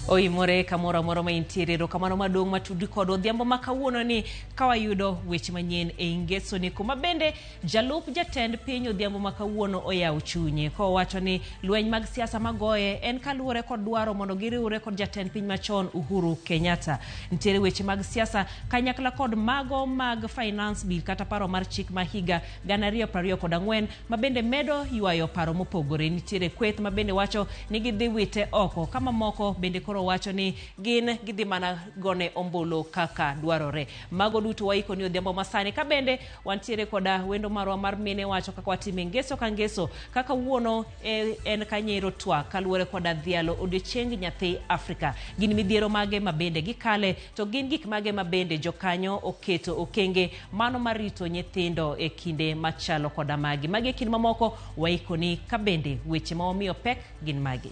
Oimore kamoro amora ma intiere. Erokamano maduong' matudi kod odhiambo ma kawuono ni ka wayudo weche manyien e Ingeso ni kuma bende jalup jatend piny odhiambo ma kawuono oyawo chunye kowacho ni lweny mag siasa magoye en kaluwore kod dwaro mondo giriwre kod jatend piny machon Uhuru Kenyatta. Nitiere weche mag siasa kanyakla kod mago mag finance bill kata paro mar chik ma higa 2024 ma bende medo ywayo paro mopogore. Nitiere kweth ma bende wacho ni gidhi wite oko ka mamoko bende koro wacho ni gin gidhi mana gone ombulu kaka dwarore. Mago duto waiko ni odhiambo masani ka bende wantiere koda wendo marwa mar mine wacho kaka watime ngeso ka ngeso kaka wuono e, en kanyero twak kaluwore koda dhialo odiochieng nyathi Afrika. Gin midhiero mage ma bende gikale to gin gik mage ma bende jokanyo oketo okenge mano mar rito nyithindo e kinde machalo koda magi. Magi e kind mamoko waikoni ka bende weche ma wamiyo pek gin magi.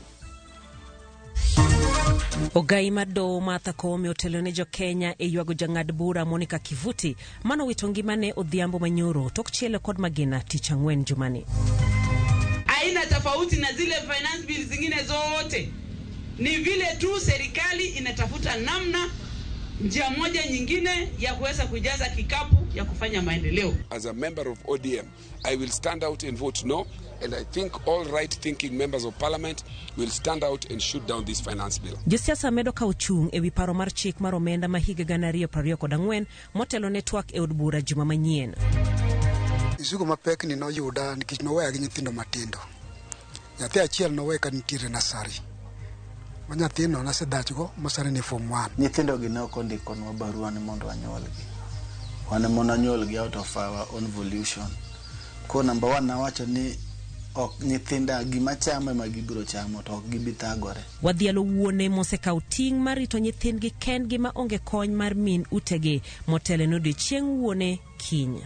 Ogai mar doho Martha Koome otelo ne jokenya e ywago jang'ad bura Monica Kivuti manowito ngimane odhiambo manyoro tok chiele kod magina tich ang'wen jumani. Haina tofauti na zile finance bill zingine zote, ni vile tu serikali inatafuta namna, njia moja nyingine ya kuweza kujaza kikapu ya kufanya maendeleo. As a member of ODM, I will stand out and vote no, and I think all right-thinking members of parliament will stand out and shoot down this finance bill. Josiasa medo kawo chung' e wi paro mar chik mar omenda ma higa 2024 motelo ne twak e od bura juma manyien. Mzigo mapek ni noyuda nikech noweya gi nyithindo matindo. Nyathi achiel nowe ka nitiere nasari. Ma nyathino nasedhachgo ma sani ni form 1. Nyithindo gi ne ok ondikonwa barua ni mondo wanyuolgi. Wan ema nonyuolgi out of our own volition. Koro number one nawacho ni ok nyithinda gima chamo ema gibiro chamo to ok gibi thagore. Wadhialo wuone mosekawo ting' mar rito nyithindgi kendgi ma onge kony mar min utegi motelo ne odiechieng' wuone kiny.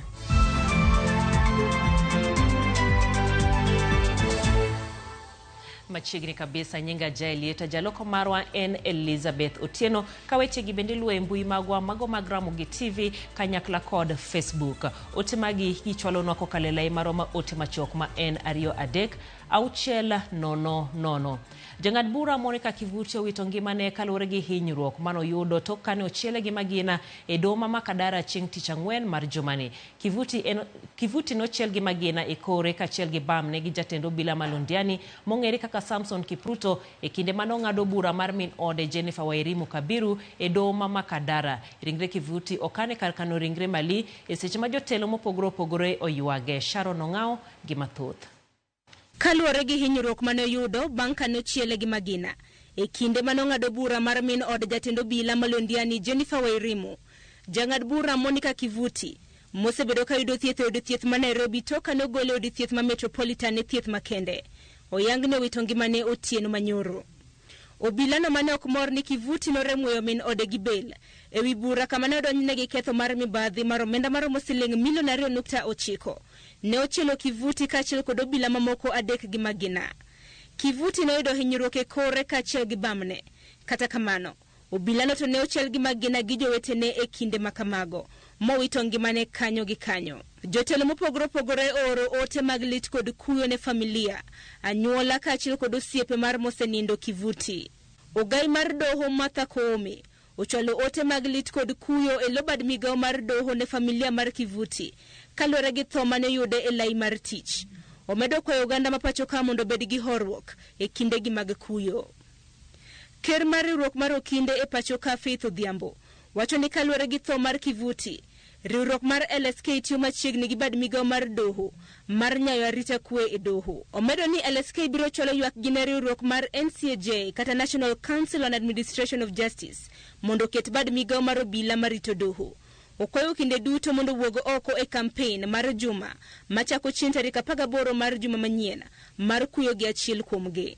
Machiegni kabisa, nyinga Jaelieta, jaloko marwa en Elizabeth Otieno. Ka wechegi bende luwo e mbui magwa mago mag Ramogi TV kanyakla kod Facebook. Ote magi gichwalonwa kokalo e lai marwa ma ote machuok ma en 2 3 6 0 0. Jang'ad bura Monica Kivuti owito ngimane kaluwore gi hinyruok manoyudo tok kane ochiele gi magina e doho ma Makadara chieng' tich ang'wen mar jumani. Kivuti, en, Kivuti nochiel gi magina e kore kaachiel gi bamne gi jatend obila ma Londiani mong'ere kaka Samson Kipruto e kinde mane ong'ado bura mar min ode Jennifer Wairimu Kabiru e doho ma Makadara. Ringre Kivuti okan e kar kano ringre Mali e seche ma jotelo mopogore opogore oywage. Sharon Ong'awo gi mathoth. Kaluwore gi hinyruok mane oyudo bang' kane ochiele gi magina e kinde mane ong'ado bura mar min od jatend obila ma Londiani Jennifer Wairimu, jang'ad bura Monica Kivuti mosebedo ka yudo thieth e od thieth ma Nairobi tok kane ogole e od thieth ma Metropolitan ne thieth makende, oyang ni owito ngimane otieno manyoro. Obilano mane ok mor ni Kivuti norem weyo min ode gi bel e wi bura kama ne odonjne gi ketho mar mibadhi mar omenda maromo siling milion 2.9 ne ochielo Kivuti kaachiel kod obila mamoko adek gi magina. Kivuti noyudo hinyruok e kore kaachiel gi bamne. Kata kamano, obilano to ne ochiel gi magina gi jowetene e kinde ma kamago, mowito ngimane kanyo gi kanyo. Jotelo mopogore opogore ooro ote mag lit kod kuyo ne familia, anyuola kaachiel kod osiepe mar mosenindo Kivuti. Ogai mar doho Martha Koome ochwalo ote mag lit kod kuyo e lo bad migawo mar doho ne familia mar Kivuti kaluwore gi tho mane oyude e lai mar tich. Omedo kwayo oganda ma pacho ka mondo obed gi horuok e kindegi mag kuyo. Ker mar riwruok mar okinde e pacho ka Faith Odhiambo wacho ni kaluwore gi tho mar Kivuti, Riwruok mar LSK tiyo machiegni gi bad migawo mar doho mar nyayo arita kwe e doho. Omedo ni LSK biro chwalo ywakgi ne riwruok mar NCAJ kata National Council on Administration of Justice mondo oket bad migawo mar obila marito doho. Okwayo kinde duto mondo owuog oko e kampen mar juma machako chieng' tarik 18 mar juma manyien mar kuyo gi achiel kuomgi.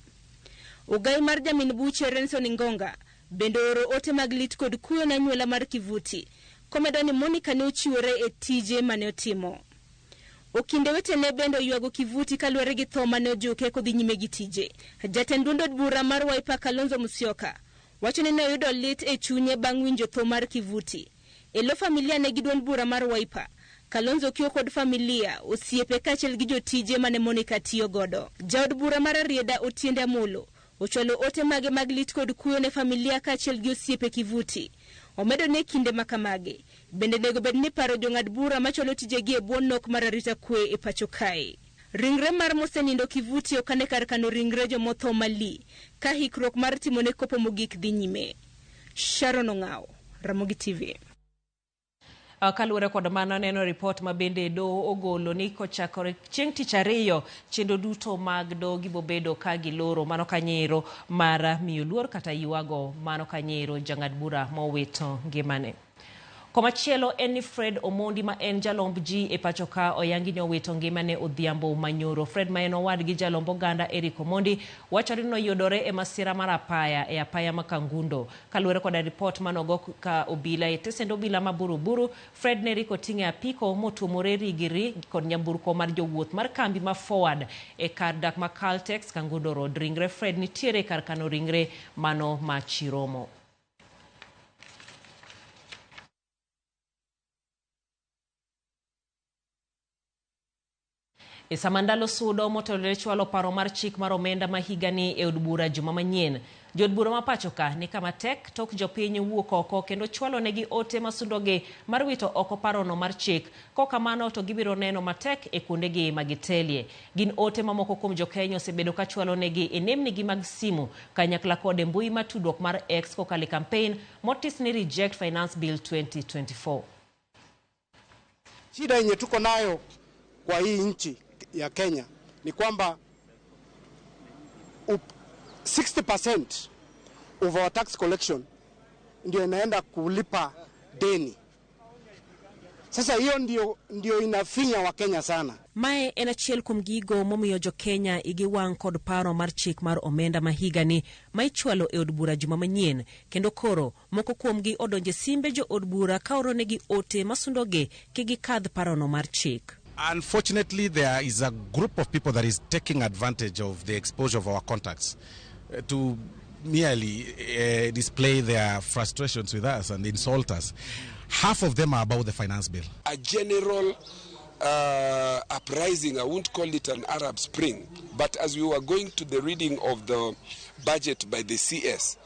Ogai mar jamin buche Renson Ngonga bende ooro ote mag lit kod kuyo ne anyuola mar Kivuti komedo ni Monica ne ochiwore e tije mane otimo. Okinde wetene bende oywago Kivuti kaluwore gi tho mane ojuke kodhi nyime gi tije. Jatend duond od bura mar Wiper Kalonzo Musyoka wacho ni ne oyudo lit e chunye bang' winjo tho mar Kivuti. E lo familia ne gi duond bura mar Wiper, Kalonzo kiyo kod familia, osiepe kaachiel gi jotije mane Monica tiyo godo. Jaod bura mar Rarieda Otiende Amolo ochwalo ote mage mag lit kod kuyo ne familia kaachiel gi osiepe Kivuti. Omedo ne kinde makamagi bende onego bed ni paro jong'ad bura machwalo tijegi e bwo nok mar arita kwe e pacho kae. Ringre mar mosenindo Kivuti okane kar kano ringre jomotho Mali ka hikruok mar timone kopo mogik dhi nyime. Sharon Ong'awo, Ramogi TV. Kaluwore kod mano neno ripot ma bende doho ogolo ni kochakore chieng' tich ariyo chenro duto mag doho gibobedo ka giloro mano kanyero mar miyo luor kata ywago mano kanyero jang'ad bura mowito ngimane. Komachielo en ni Fred Omondi ma en jalomb ji e pacho ka oyangi ni owito ngimane odhiambo manyoro. Fred ma en owadgi jalomb oganda Eric Omondi wachore ni noyudore e masira mar apaya e apaya ma Kangundo. Kaluwore koda ripot manogo ka obila e tesend obila ma Buruburu, Fred ne riko ting'e apiko motuomore rigiri kod nyamburko mar jowuoth mar kambi ma Forward e kar dak ma Caltex Kangundo Road. Ringre Fred nitiere kar kano ringre mano ma Chiromo. E sama ndalo sudo motelore chwalo paro mar chik mar omenda ma higani e od bura juma manyien. Jood bura ma pacho ka ni kama tek tok jopiny wuok oko kendo chwalo negi ote masundogi mar wito oko parono mar chik. Kokamano to gibiro neno matek e kuondegi ma gitelie. Gin ote mamoko kuom jokenya osebedo ka chwalo negi e nembnigi mag simu kanyakla kod e mbui ma tudruok mar X kokalo e campaign motis ni Reject Finance Bill 2024. Shida yenye tuko nayo kwa hii nchi ya Kenya ni kwamba 60% of our tax collection ndio inaenda kulipa deni. Sasa hiyo ndio inafinya wa Kenya sana. Mae en achiel kuom gigo momiyo jo Kenya igi wang' kod paro mar chik mar omenda ma higani ma ichwalo e od bura juma manyien kendo koro moko kuomgi odonje simbe jo od bura ka oronegi ote masundogi kik gikadh parono mar chik. Unfortunately, there is a group of people that is taking advantage of the exposure of our contacts to merely display their frustrations with us and insult us. Half of them are about the finance bill. A general uprising, I won't call it an Arab Spring, but as we were going to the reading of the budget by the CS,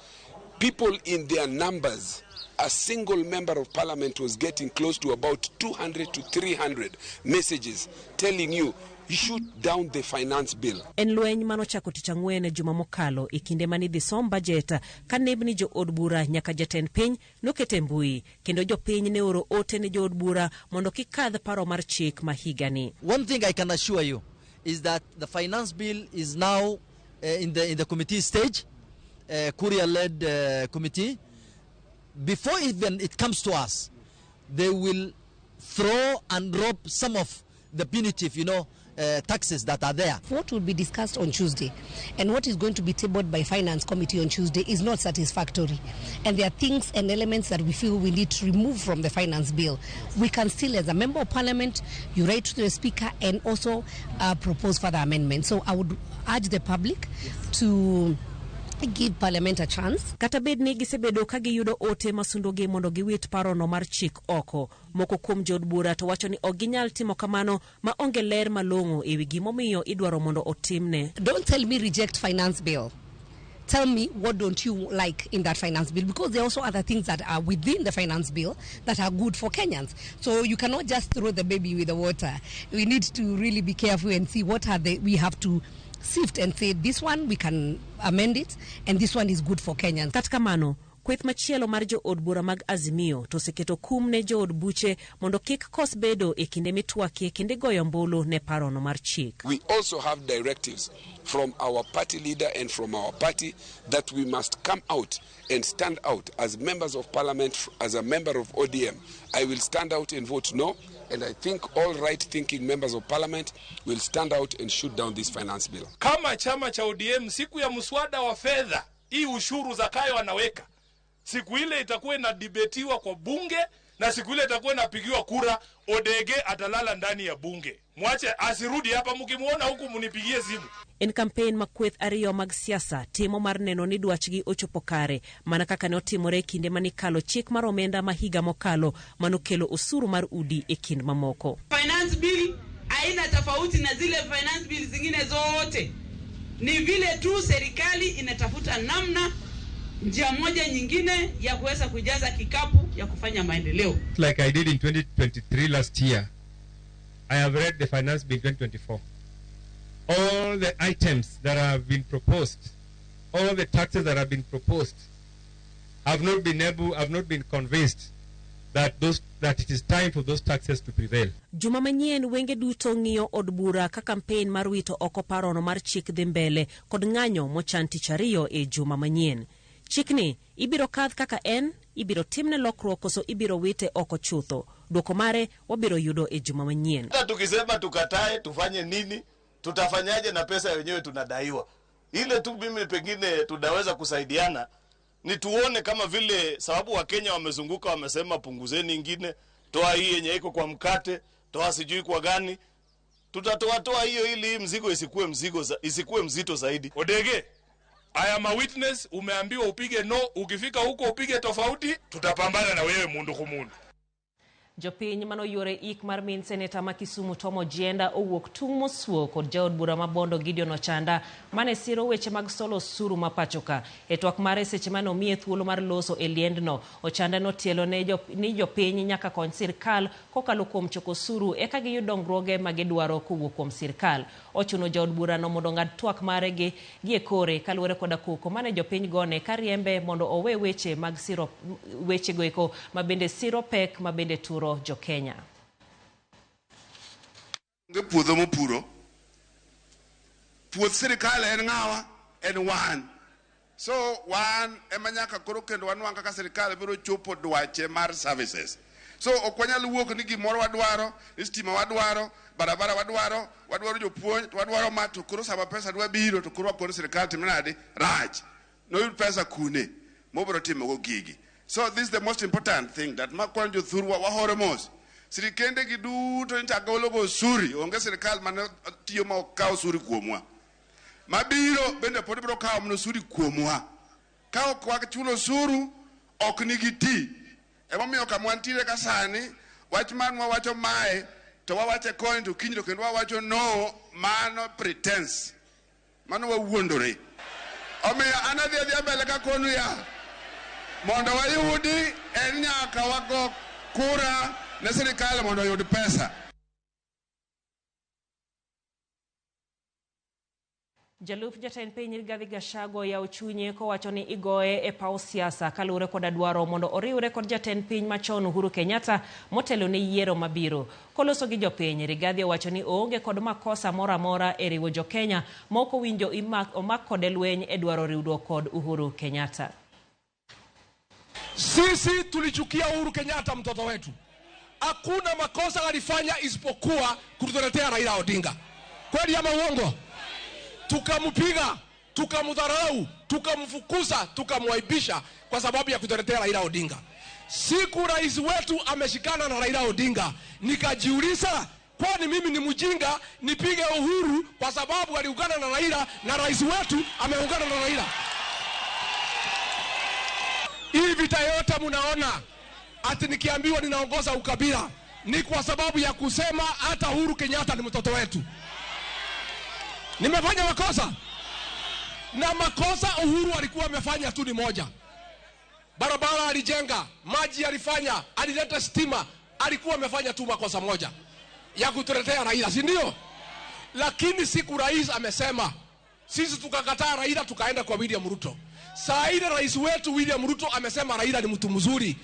people in their numbers, a single member of parliament was getting close to about 200 to 300 messages telling you, shoot down the finance bill. En lweny manochako tich ang'wen juma mokalo e kinde mane idhi som bajet ka nembni jo od bura nyaka jatend piny nokete mbui kendo jopiny ne oro ote ne jo od bura mondo kik kadh paro mar chik ma higani. One thing I can assure you is that the finance bill is now in the committee stage, Kuria-led committee. Before even it comes to us, they will throw and drop some of the punitive taxes that are there. What will be discussed on Tuesday and what is going to be tabled by Finance Committee on Tuesday is not satisfactory. And there are things and elements that we feel we need to remove from the finance bill. We can still, as a member of parliament, you write to the speaker and also propose further amendments. So I would urge the public to give parliament a chance. Kata bed ni gisebedo ka giyudo ote masundogi mondo giwit parono mar chik oko. Moko kuom jood bura to wacho ni ok ginyal timo kamano ma onge ler malong'o e wi gimomiyo idwaro mondo otimne. Don't tell me reject finance bill. Tell me what don't you like in that finance bill, because there are also other things that are within the finance bill that are good for Kenyans. So you cannot just throw the baby with the water. We need to really be careful and see what are the, we have to sift and say this one we can amend it and this one is good for Kenyans. Kata kamano, Kweth machielo mar jood bura mag Azimio to oseketo kum ne jood buche mondo kik kos bedo e kinde mitwakie kendo igoyo ombulu ne parono mar chik. We also have directives from our party leader and from our party that we must come out and stand out as members of parliament, as a member of ODM. I will stand out and vote no, and I think all right-thinking members of parliament will stand out and shoot down this finance bill. Kama chama cha ODM siku ya mswada wa fedha, hii ushuru Zakayo anaweka, siku ile itakuwa inadibetiwa kwa bunge na siku ile itakuwa inapigiwa kura. Odege atalala ndani ya bunge, mwache asirudi hapa, mkimuona huku munipigie simu. En kampen ma kweth ariyo mag siasa timo mar neno ni dwachgi ochopo kare, mana kaka ne otimore e kinde manikalo chik mar omenda ma higa mokalo manokelo osuru mar udi e kind mamoko. Finance bill haina tofauti na zile finance bill zingine zote, ni vile tu serikali inatafuta namna, njia moja nyingine ya kuweza kujaza kikapu ya kufanya maendeleo. Like I did in 2023 last year, I have read the finance bill 2024. All the items that have been proposed, all the taxes that have been proposed, have not been able, have not been convinced that that it is time for those taxes to prevail. Juma manyien wenge duto ng'iyo od bura ka kampen mar wito oko parono mar chik dhi mbele kod ng'anyo mochan tich ariyo e juma manyien. Chikni ibiro kadh kaka en, ibiro timne lokruok koso ibiro wite oko chutho. Dwoko mare wabiro yudo e juma manyien. Hata tukisema tukatae tufanye nini, tutafanyaje na pesa yenyewe tunadaiwa? Ile tu mimi pengine tunaweza kusaidiana ni tuone kama vile sababu wa Kenya wamezunguka wamesema punguzeni ingine, toa hii yenye iko kwa mkate, toa sijui kwa gani. Tutatoa toa hiyo ili mzigo isikuwe mzito zaidi. Odege, I am a witness, umeambiwa upige no, ukifika huko upige tofauti, tutapambana na wewe mundu kumundu. Jopiny manoyuore ik mar min seneta ma Kisumu Tom Ojienda owuok tung' mosuo kod jaod bura ma Bondo Gideon Ochanda mane siro weche mag solo osuru ma pachoka. E twak mare seche mane omiye thuolo mar loso e liendno, Ochanda notielo ni jopiny nyaka kony sirkal kokalo kuom choko osuru eka giyud dongruoge ma gidwaro kowuok kuom sirkal. Ochuno jaod burano mondo ong'ad twak mare gi e kore kaluwore koda koko mane jopiny gone kariembe mondo owe weche mag siro wechego eko mabende siro pek mabende turo jo Kenya. Onge puodho mopuro. Puoth sirikal en ng'awa? En wan. So wan ema nyaka koro kendo wanwang' kaka sirikal biro chopo dwache mar services. So ok wanyal wuok ni gimoro wadwaro, ni stima wadwaro, barabara wadwaro, wadwaro jopuonj, wadwaro ma, to koro sama pesa dwa biro to koro wakoni sirikal tim nade? Rach. Noyud pesa kune mobiro timogo gigi. So this is the most important thing that makwan jothurwa wahore mos. Sirikende gi duto nyocha gologo osuri, onge sirikal mane tiyo ma ok kaw osuri kuomwa. Mabiro bende pod biro kawo mana osuri kuomwa. Ka ok wachulo osuru, ok nigi ti. Emomiyo kama wantiere ka sani, wach mar mwawacho mae, to wawache koni to kiny to kendo wawacho no, mano pretense. Mano wawuondore. Omiyo an adhi adhiya mbele ka konu ya, mondo wayudi en nyaka wago kura ne sirikal mondo oyud pesa. Jalup jatend piny Rigathi Gachagua oyawo chunye kowacho ni igoye e paw siasa kaluwore koda dwaro mondo oriwre kod jatend piny machon Uhuru Kenyatta motelo ne yiero mabiro. Koloso gi jopiny, Rigathi owacho ni oonge kod makosa moro amora e riwo jokenya ma ok owinjo omak kode lweny e dwaro riwruok kod Uhuru Kenyatta. Sisi tulichukia Uhuru Kenyatta mtoto wetu. Hakuna makosa alifanya isipokuwa kutuletea Raila Odinga. Kweli ama uongo? Tukampiga, tukamdharau, tukamfukuza, tukamwaibisha kwa sababu ya kutuletea Raila Odinga. Siku rais wetu ameshikana na Raila Odinga, nikajiuliza kwani mimi ni mjinga nipige Uhuru kwa sababu aliungana na Raila na rais wetu ameungana na Raila? Hii vita yote mnaona ati nikiambiwa ninaongoza ukabila ni kwa sababu ya kusema hata Uhuru Kenyatta ni mtoto wetu. Nimefanya makosa? Na makosa Uhuru alikuwa amefanya tu ni moja. Barabara alijenga, maji alifanya, alileta stima, alikuwa amefanya tu makosa moja ya kutuletea Raila, si ndio? Lakini siku rais amesema, sisi tukakataa Raila tukaenda kwa William Ruto. Saa ile rais wetu William Ruto amesema Raila ni mtu mzuri,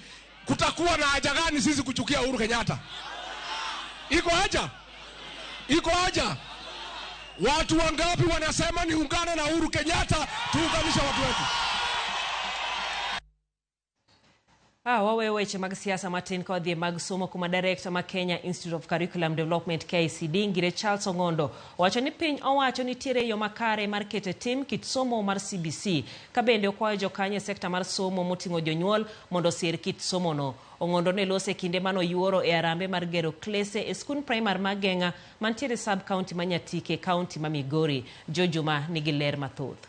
kutakuwa na haja gani sisi kuchukia Uhuru Kenyatta? Iko haja? Iko haja? Watu wangapi wanasema niungane na Uhuru Kenyatta tuunganishe watu wetu? Waweyo weche mag siasa matin ka wadhi e mag somo kuma director ma Kenya Institute of Curriculum Development KICD Ngire Charles Ong'ondo owacho ni piny owacho nitiere yo makare mar keto e tim kit somo mar CBC ka bende okwayo jokanyo e sekta mar somo moting'o jonyuol mondo osir kit somono. Ong'ondo ne loso e kinde mane oyuoro e arambe mar gero klese e skund primar ma Geng'a mantiere sub county ma Nyatike, county ma Migori. Jojuma nigi ler mathoth.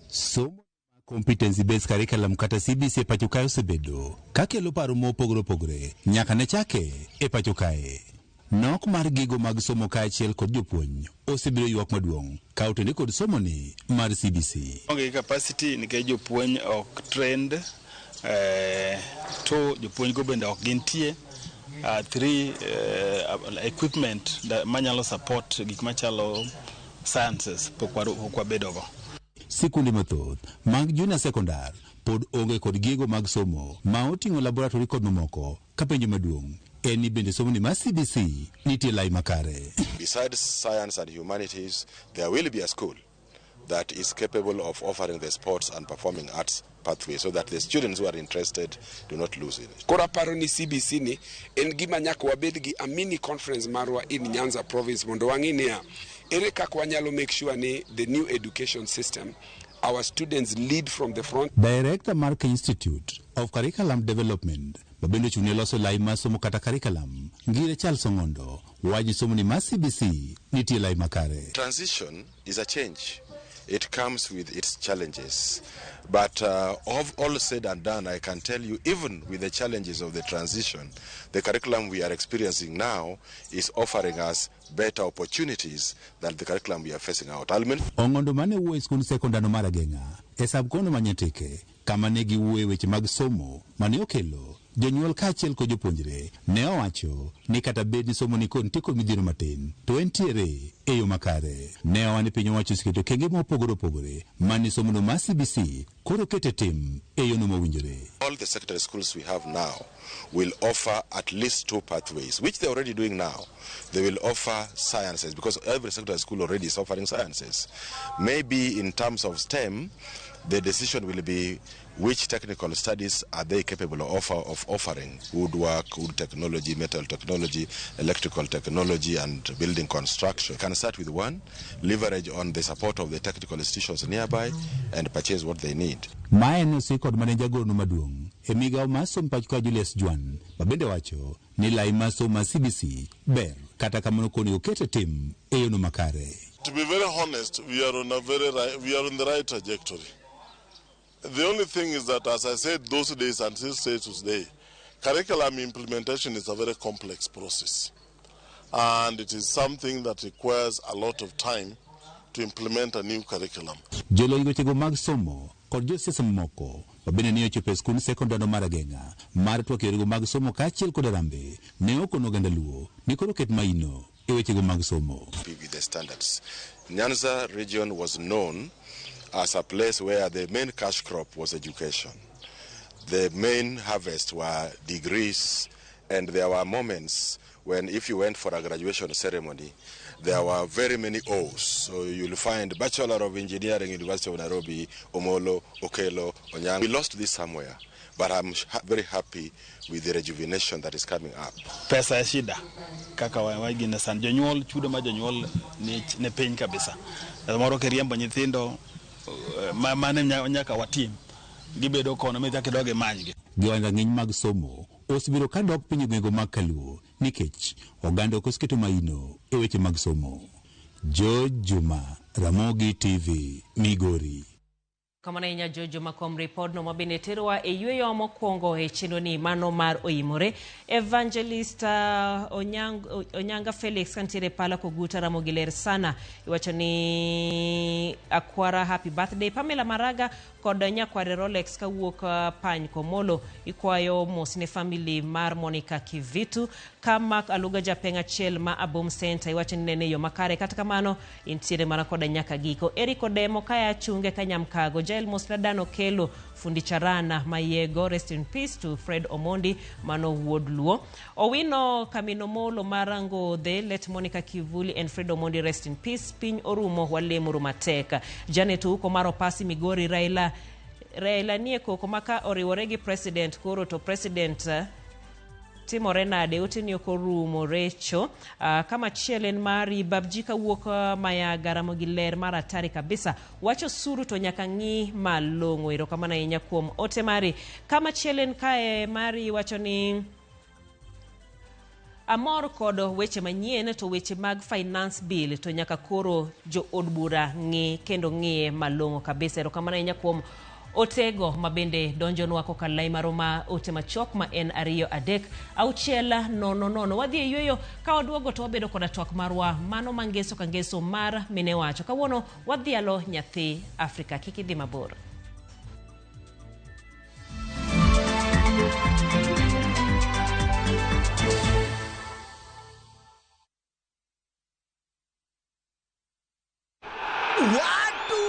Somo competency based curriculum kata CBC e pacho kae osebedo kakelo paro mopogore opogore nyaka ne chake e pacho kae. Nok mar gigo mag somo kaachiel kod jopuonj osebedo ywak maduong' ka otende kod somoni mar CBC. Onge gi capacity nikech jopuonj ok trained, to jopuonj go bende ok gintie. 3 equipment manyalo support gik machalo sciences pok wabedogo. Sikunde mathoth mag junior secondar pod onge kod gigo mag somo ma oting'o laboratory kod mamoko ka penjo maduong' en ni bende somoni mar CBC nitie lai makare. Besides science and humanities, there will be a school that is capable of offering the sports and performing arts pathway so that the students who are interested do not lose it. Koro aparo ni CBC ni en gima nyaka wabed gi a mini conference marwa in Nyanza province mondo wang'i niya ere kaka wanyalo make sure ni the new education system our students lead from the front. Director mar Kenya Institute of Curriculum Development mabende ochung' ne loso lai mar somo kata curriculum Ngire Charles Ong'ondo wacho somo ni mar CBC nitie lai makare. Transition is a change. It comes with its challenges. But of all said and done, I can tell you, even with the challenges of the transition, the curriculum we are experiencing now is offering us better opportunities than the curriculum we are facing out. Ong'ondo mane wuoyo e skund sekondar mar Ageng'a e sub-county ma Nyatike kama ne giwuoye weche mag somo mane okelo jonyuol kaachiel kod jopuonjre ne owacho ni kata bed ni somo ni kod nitie kod midhiero matin to entiere e yo makare. Ne owa ni piny owacho oseketo okenge mopogore opogore mane somono mar CBC koro kete tim e yono mowinjore. All the secondary schools we have now will offer at least 2 pathways, which they're already doing now. They will offer sciences because every secondary school already is offering sciences. Maybe in terms of STEM, the decision will be which technical studies are they capable of offering: woodwork, wood technology, metal technology, electrical technology, and building construction. You can start with one, leverage on the support of the technical institutions nearby, and purchase what they need. Mae ne osi kod mane jagorno maduong' e migawo mar somo pacho ka Julius Jwan mabende wacho ni lai mar somo mar CBC ber kata kamano koni okete tim e yono makare. To be very honest, we are on the right trajectory. The only thing is that, as I said those days and still say today, curriculum implementation is a very complex process. And it is something that requires a lot of time to implement a new curriculum. Jolony wechego mag somo kod josiasa mamoko mabende ne ochopo e skund sekondar mar Ageng'a mar twak yorego mag somo kaachiel kod Harambee ne okono oganda Luo ni koro ket maino e wechego mag somo. With the standards. Nyanza region was known as a place where the main cash crop was education. The main harvest were degrees, and there were moments when if you went for a graduation ceremony, there were very many O's. So you'll find Bachelor of Engineering, University of Nairobi, Omolo, Okelo, Onyango. We lost this somewhere, but I'm very happy with the rejuvenation that is coming up. Pesa ya shida kaka wagine san jonyuol chudo ma jonyuol ni piny kabisa. Moro kiriembo nyithindo mane nyaka watim gibedo kono mi chak idog imanygi. Giwang' rang'iny mag somo osebiro ka dok piny e gwenge mag Kaluo nikech oganda ok oseketo maino e weche mag somo. George Juma, Ramogi TV, Migori. Kamano ahinya Jojo makom ripodno mabende terowa e yweyo mokwongo e chenro ni mano mar oimore. Evangelist Onyanga Felix kantiere pala koguta Ramogi ler sana iwacho ni akwara happy birthday. Pamela Maraga kod nyakware Rolex kawuok Pany Komolo. Ikwayo mos ne family mar Monica Kivitu. Ka Mark Aluga japeng' achiel ma Abom Center iwacho ni nene yo makare, kata kamano intiere mana koda nyaka giko. Eric Odemo kaya chunge Kanyamkago. Jael mos na Dan Okelo fundi Charana Mayego, rest in peace to Fred Omondi mano wuod Luo. Owino Kamino Molo Marangodhe, let Monica Kivuli and Fred Omondi rest in peace. Piny orumo walemuru matek. Janet Ouko mar Opasi Migori, Raila Raila nie koko maka oriwore gi president koro to president timore nade? Ote ni ok orumo recho. Kama chielo en mari Babji kawuok Mayaga, Ramogi ler mar hatari kabisa. Wach osuru to nyaka ng'i malong'o. Erokamano ahinya kuom ote mari. Kama chielo en kae mari wacho ni amor kod weche manyien to weche mag finance bill to nyaka koro jo od bura ng'i kendo ng'iye malong'o kabisa. Erokamano ahinya kuom otego mabende donjonwa kokalo lai marwa ma ote machuok ma en 2 3 6 0 0. Wadhi e yueyo, ka waduogo to wabedo koda twak marwa mano ma ngeso ka ngeso mar mine wacho. Kawuono wadhialo nyathi Afrika, kik idhi mabor. Watu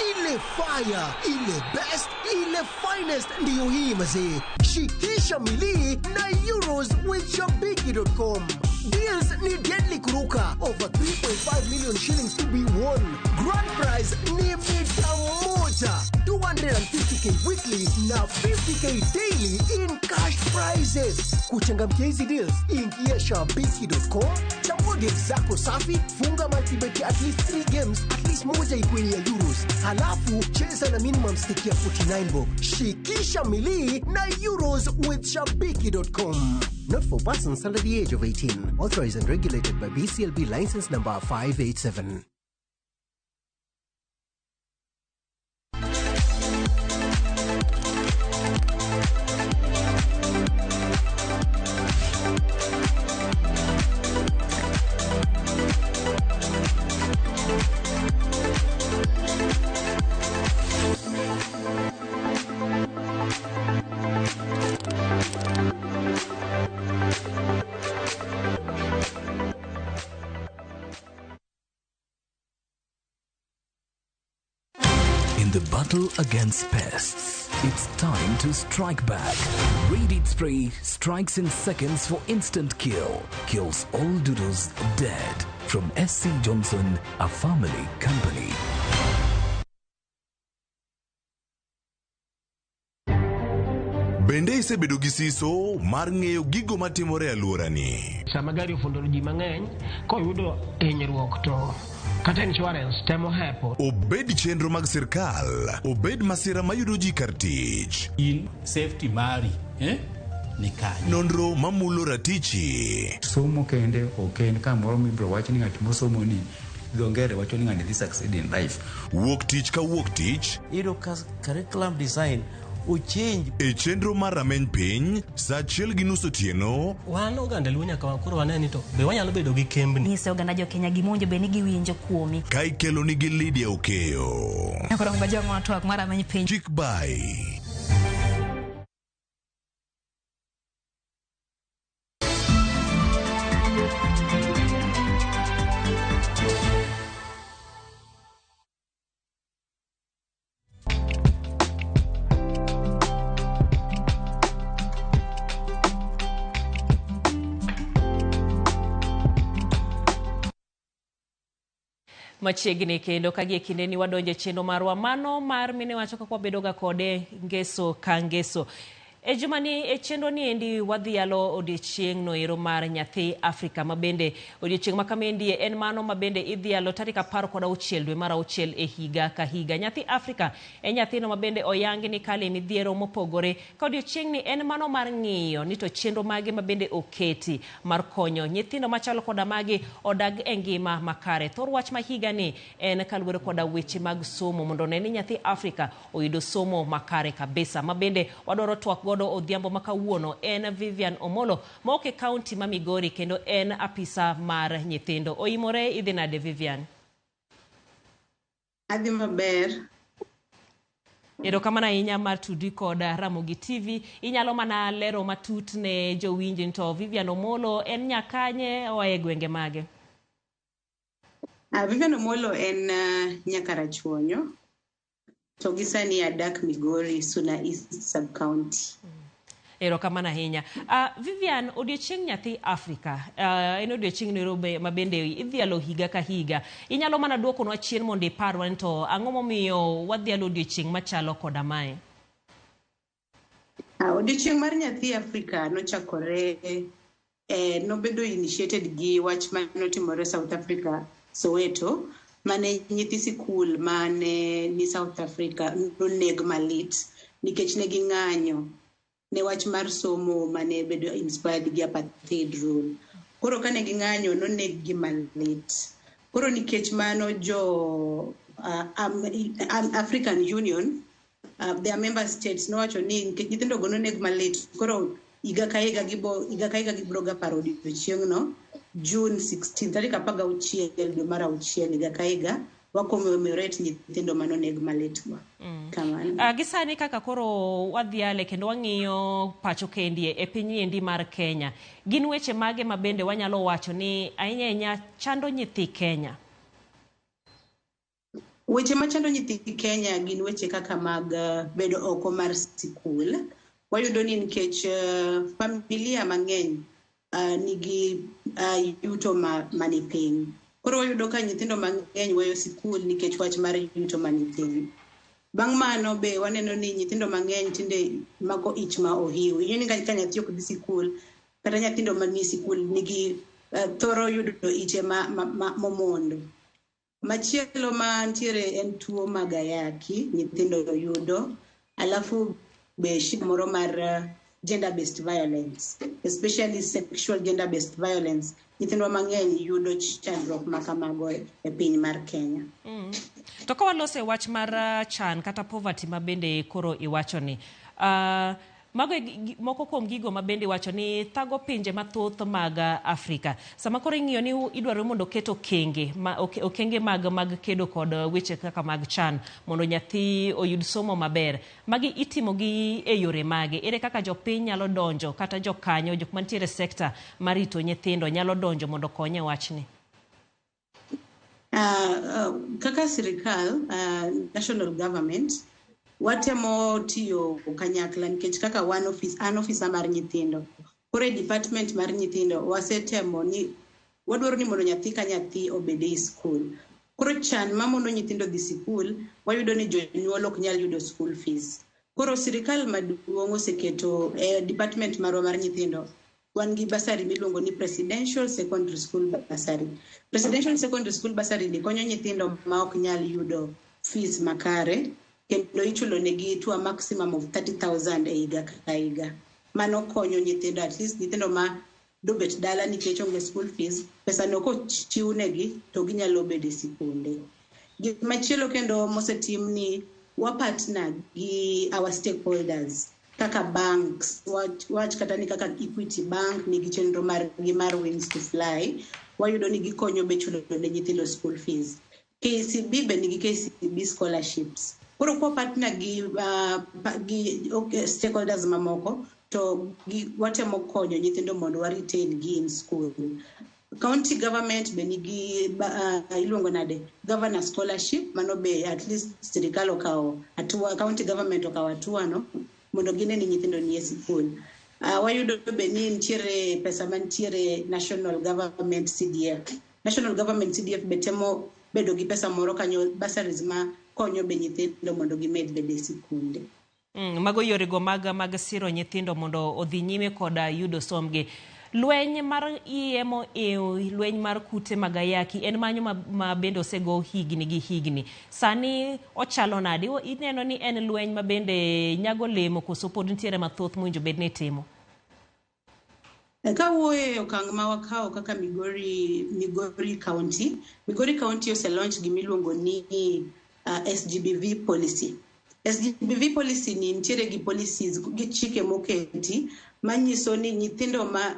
ile fire, ile best, ile finest ndiyo hii mazee. Shikisha milii na Euros with Shabiki.com. Deals ni deadly kuruka. Over 3.5 million shillings to be won. Grand prize ni mita moja. 250k weekly na 50k daily in cash prizes. Kuchangamkia hizi deals, ingia Shabiki.com, chagua games zako safi, funga multibet at least 3 games, at least moja ikuwe ni ya Euros. Halafu cheza na minimum stake ya 49 bob. Shikisha milii na Euros with Shabiki.com. Not for persons under the age of 18. Authorized and regulated by BCLB license number 587. In the battle against pests, it's time to strike back. Raid Spray strikes in seconds for instant kill. Kills all doodles dead. From SC Johnson, a family company. Bende isebedo gi siso mar ng'eyo gigo matimore e alworani? Sama gari ofundo ji mang'eny, koyudo hinyruok to kata insurance temo hepo. Obed chenro mag sirkal, obed masira mayudo ji kar tich. In safety mari, ni kanye. Nonro mamulo ratichi. Somo kende ok en kamoro mibiro wach ni ng'at mosomo ni dho ngere wacho ni ng'ani dhi succeed in life. Wuok tich ka wuok tich. Iyudo ka curriculum design ochange. E chenro mar rameny piny, saa 1:30 otieno. Wan oganda Luo nyaka koro wane ni to be wanyalo bedo gi kembni. Nyise oganda jo Kenya gima owinjo bed ni giwinjo kuomi. Ka ikelo nigi Lydia Okeyo. Koro ngajong'o twak mar rameny piny. Chik bai. Machiegni kendo ka gie kindeni wadonje chenro marwa mano mar mine wacho kaka wabedoga kode ngeso ka ngeso. E jumani e chenro ni endi wadhialo odiechieng' no ero mar nyathi Afrika mabende odiechieng' ma kamendi en mano mabende idhialo tarik 16 dwe mar 6 e higa ka higa. Nyathi Afrika en nyathino mabende oyangi ni kale midhiero mopogore ka odiechieng' ni en mano mar ng'iyo ni to chenro mage mabende oketi mar konyo nyithindo machalo koda magi odag e ngima makare. Thor wach ma higa ni en kaluwore koda weche mag somo mondo one ni nyathi Afrika oyudo somo makare kabisa. Mabende wadwaro twak godo odhiambo ma kawuono en Vivian Omolo ma ok e kaunti ma Migori kendo en apisa mar nyithindo. Oimore idhi nade Vivian? Adhi maber. Erokamano ahinya mar tudri kod Ramogi TV. Inyalo mana lero matut ne jowinjo ni to Vivian Omolo en nyakanye, oa e gwenge mage? Vivian Omolo en Nyakarachuonyo, to gi sani adak Migori, Suna East Sub-County. Erokamano ahinya. Vivian, odiochieng' nyathi Afrika en odiochieng' nero ma bende idhialo higa ka higa. Inyalo mana duokonwa chien mondo iparwa ni to ang'o momiyo wadhialo odiochieng' machalo koda mae? Odiochieng' mar nyathi Afrika nochakore, nobedo initiated gi wach manotimore South Africa, Soweto, mane nyithi sikul mane ni South Africa noneg malit nikech ne ging'anyo ne wach mar somo mane bedo inspired gi apartheid rule. Koro kane ging'anyo noneg gi malit. Koro nikech mano jo African Union, their member states nowacho ni nikech nyithindo go noneg malit, koro higa ka higa gibo higa ka higa gibiro ga paro odiochieng'no June 16, tarik 16 dwe mar auchiel higa ka higa, wa commemorate nyithindo manoneg malit go. Kamano. Gi sani kaka koro wadhiale kendo wang'iyo pacho kendie e piny endi mar Kenya, gin weche mage ma bende wanyalo wacho ni ahinya ahinya chando nyithi Kenya? Weche machando nyithi Kenya gin weche kaka mag bedo oko mar sikul. Wayudo ni nikech familia mang'eny nigi yuto mani piny. Koro wayudo ka nyithindo mang'eny weyo sikul nikech wach mar yuto mani piny. Bang' mano be waneno ni nyithindo mang'eny tinde mako ich ma ohiu. Ing'eyo ni ka nyathi ok dhi sikul, kata nyithindo manie sikul nigi thoro yudo iche ma momondo. Machielo mantiere en tuo mag ayaki, nyithindo yudo. Alafu be shida moro mar gender based violence, especially sexual gender based violence. Nyithindwa mang'eny yudo chandruok ma kamago e piny mar Kenya. To ka walose wach mar chan kata poverty ma bende koro iwacho ni, mago e moko kuom gigo ma bende iwacho ni thago pinje mathoth mag Afrika. Sama koro ing'iyo ni idwaro mondo oket okenge, okenge mag kedo kod weche kaka mag chan mondo nyathi oyud somo maber. Magi itimo gi e yore mage? Ere kaka jopiny nyalo donjo kata jokanyo, jok mantiere e sekta mar rito nyithindo nyalo donjo mondo okony e wachni? Kaka sirikal, national government, watemo tiyo kanyakla nikech kaka wan office, an ofisa mar nyithindo. Koro e department mar nyithindo wasetemo ni wadwaro ni mondo nyathi ka nyathi obed e skul. Koro chan mamono nyithindo dhi sikul, wayudo ni jonyuol ok nyal yudo school fees. Koro sirikal maduong' oseketo e department marwa mar nyithindo, wan gi bursary miluongo ni Presidential Secondary School Bursary. Presidential Secondary School Bursary ni konyo nyithindo ma ok nyal yudo fees makare, kendo ichulo negi to a maximum of 30,000 e higa ka higa. Mano konyo nyithindo, at least nyithindo ma dobet dala nikech onge school fees, pesa no kochiwnegi to ginyalo bedo e sikunde. Gimachielo kendo mosetim ni wa partner gi our stakeholders kaka banks, wach kata ni kaka Equity Bank nigi chenro margi mar Wings to Fly, wayudo ni gikonyo be chulo ne nyithindo school fees. KCB be nigi KCB scholarships. Koro kwa partner gi okay, stakeholders mamoko to watemo konyo nyithindo mondo wa retain gi in school. County government be nigi iluongo nade, governor scholarship, mano be at least sirikal okawo hatua, county government okawo hatua no mondo gine ni nyithindo nie sikul. Wayudo be ni nitiere pesa mantiere national government CDF. National government CDF be temo bedo gi pesa moro kanyo, bursaries ma konyo be nyithindo mondo gimed bedo e sikunde. Mago yorego mag siro nyithindo mondo odhi nyime koda yudo sombgi. Lweny mar iemo e lweny mar kute mag ayaki en manyo ma bende osego higni gi higni. Sani ochalo nade? Ineno ni en lweny ma bende nyago lemo koso pod nitiere mathoth mowinjo bed ni itimo? Kawuoyo e okang' ma wakawo kaka Migori County, Migori County ose launch gimiluongo ni SGBV policy. SGBV policy ni nitiere gi policies gi chike moketi manyiso ni nyithindo ma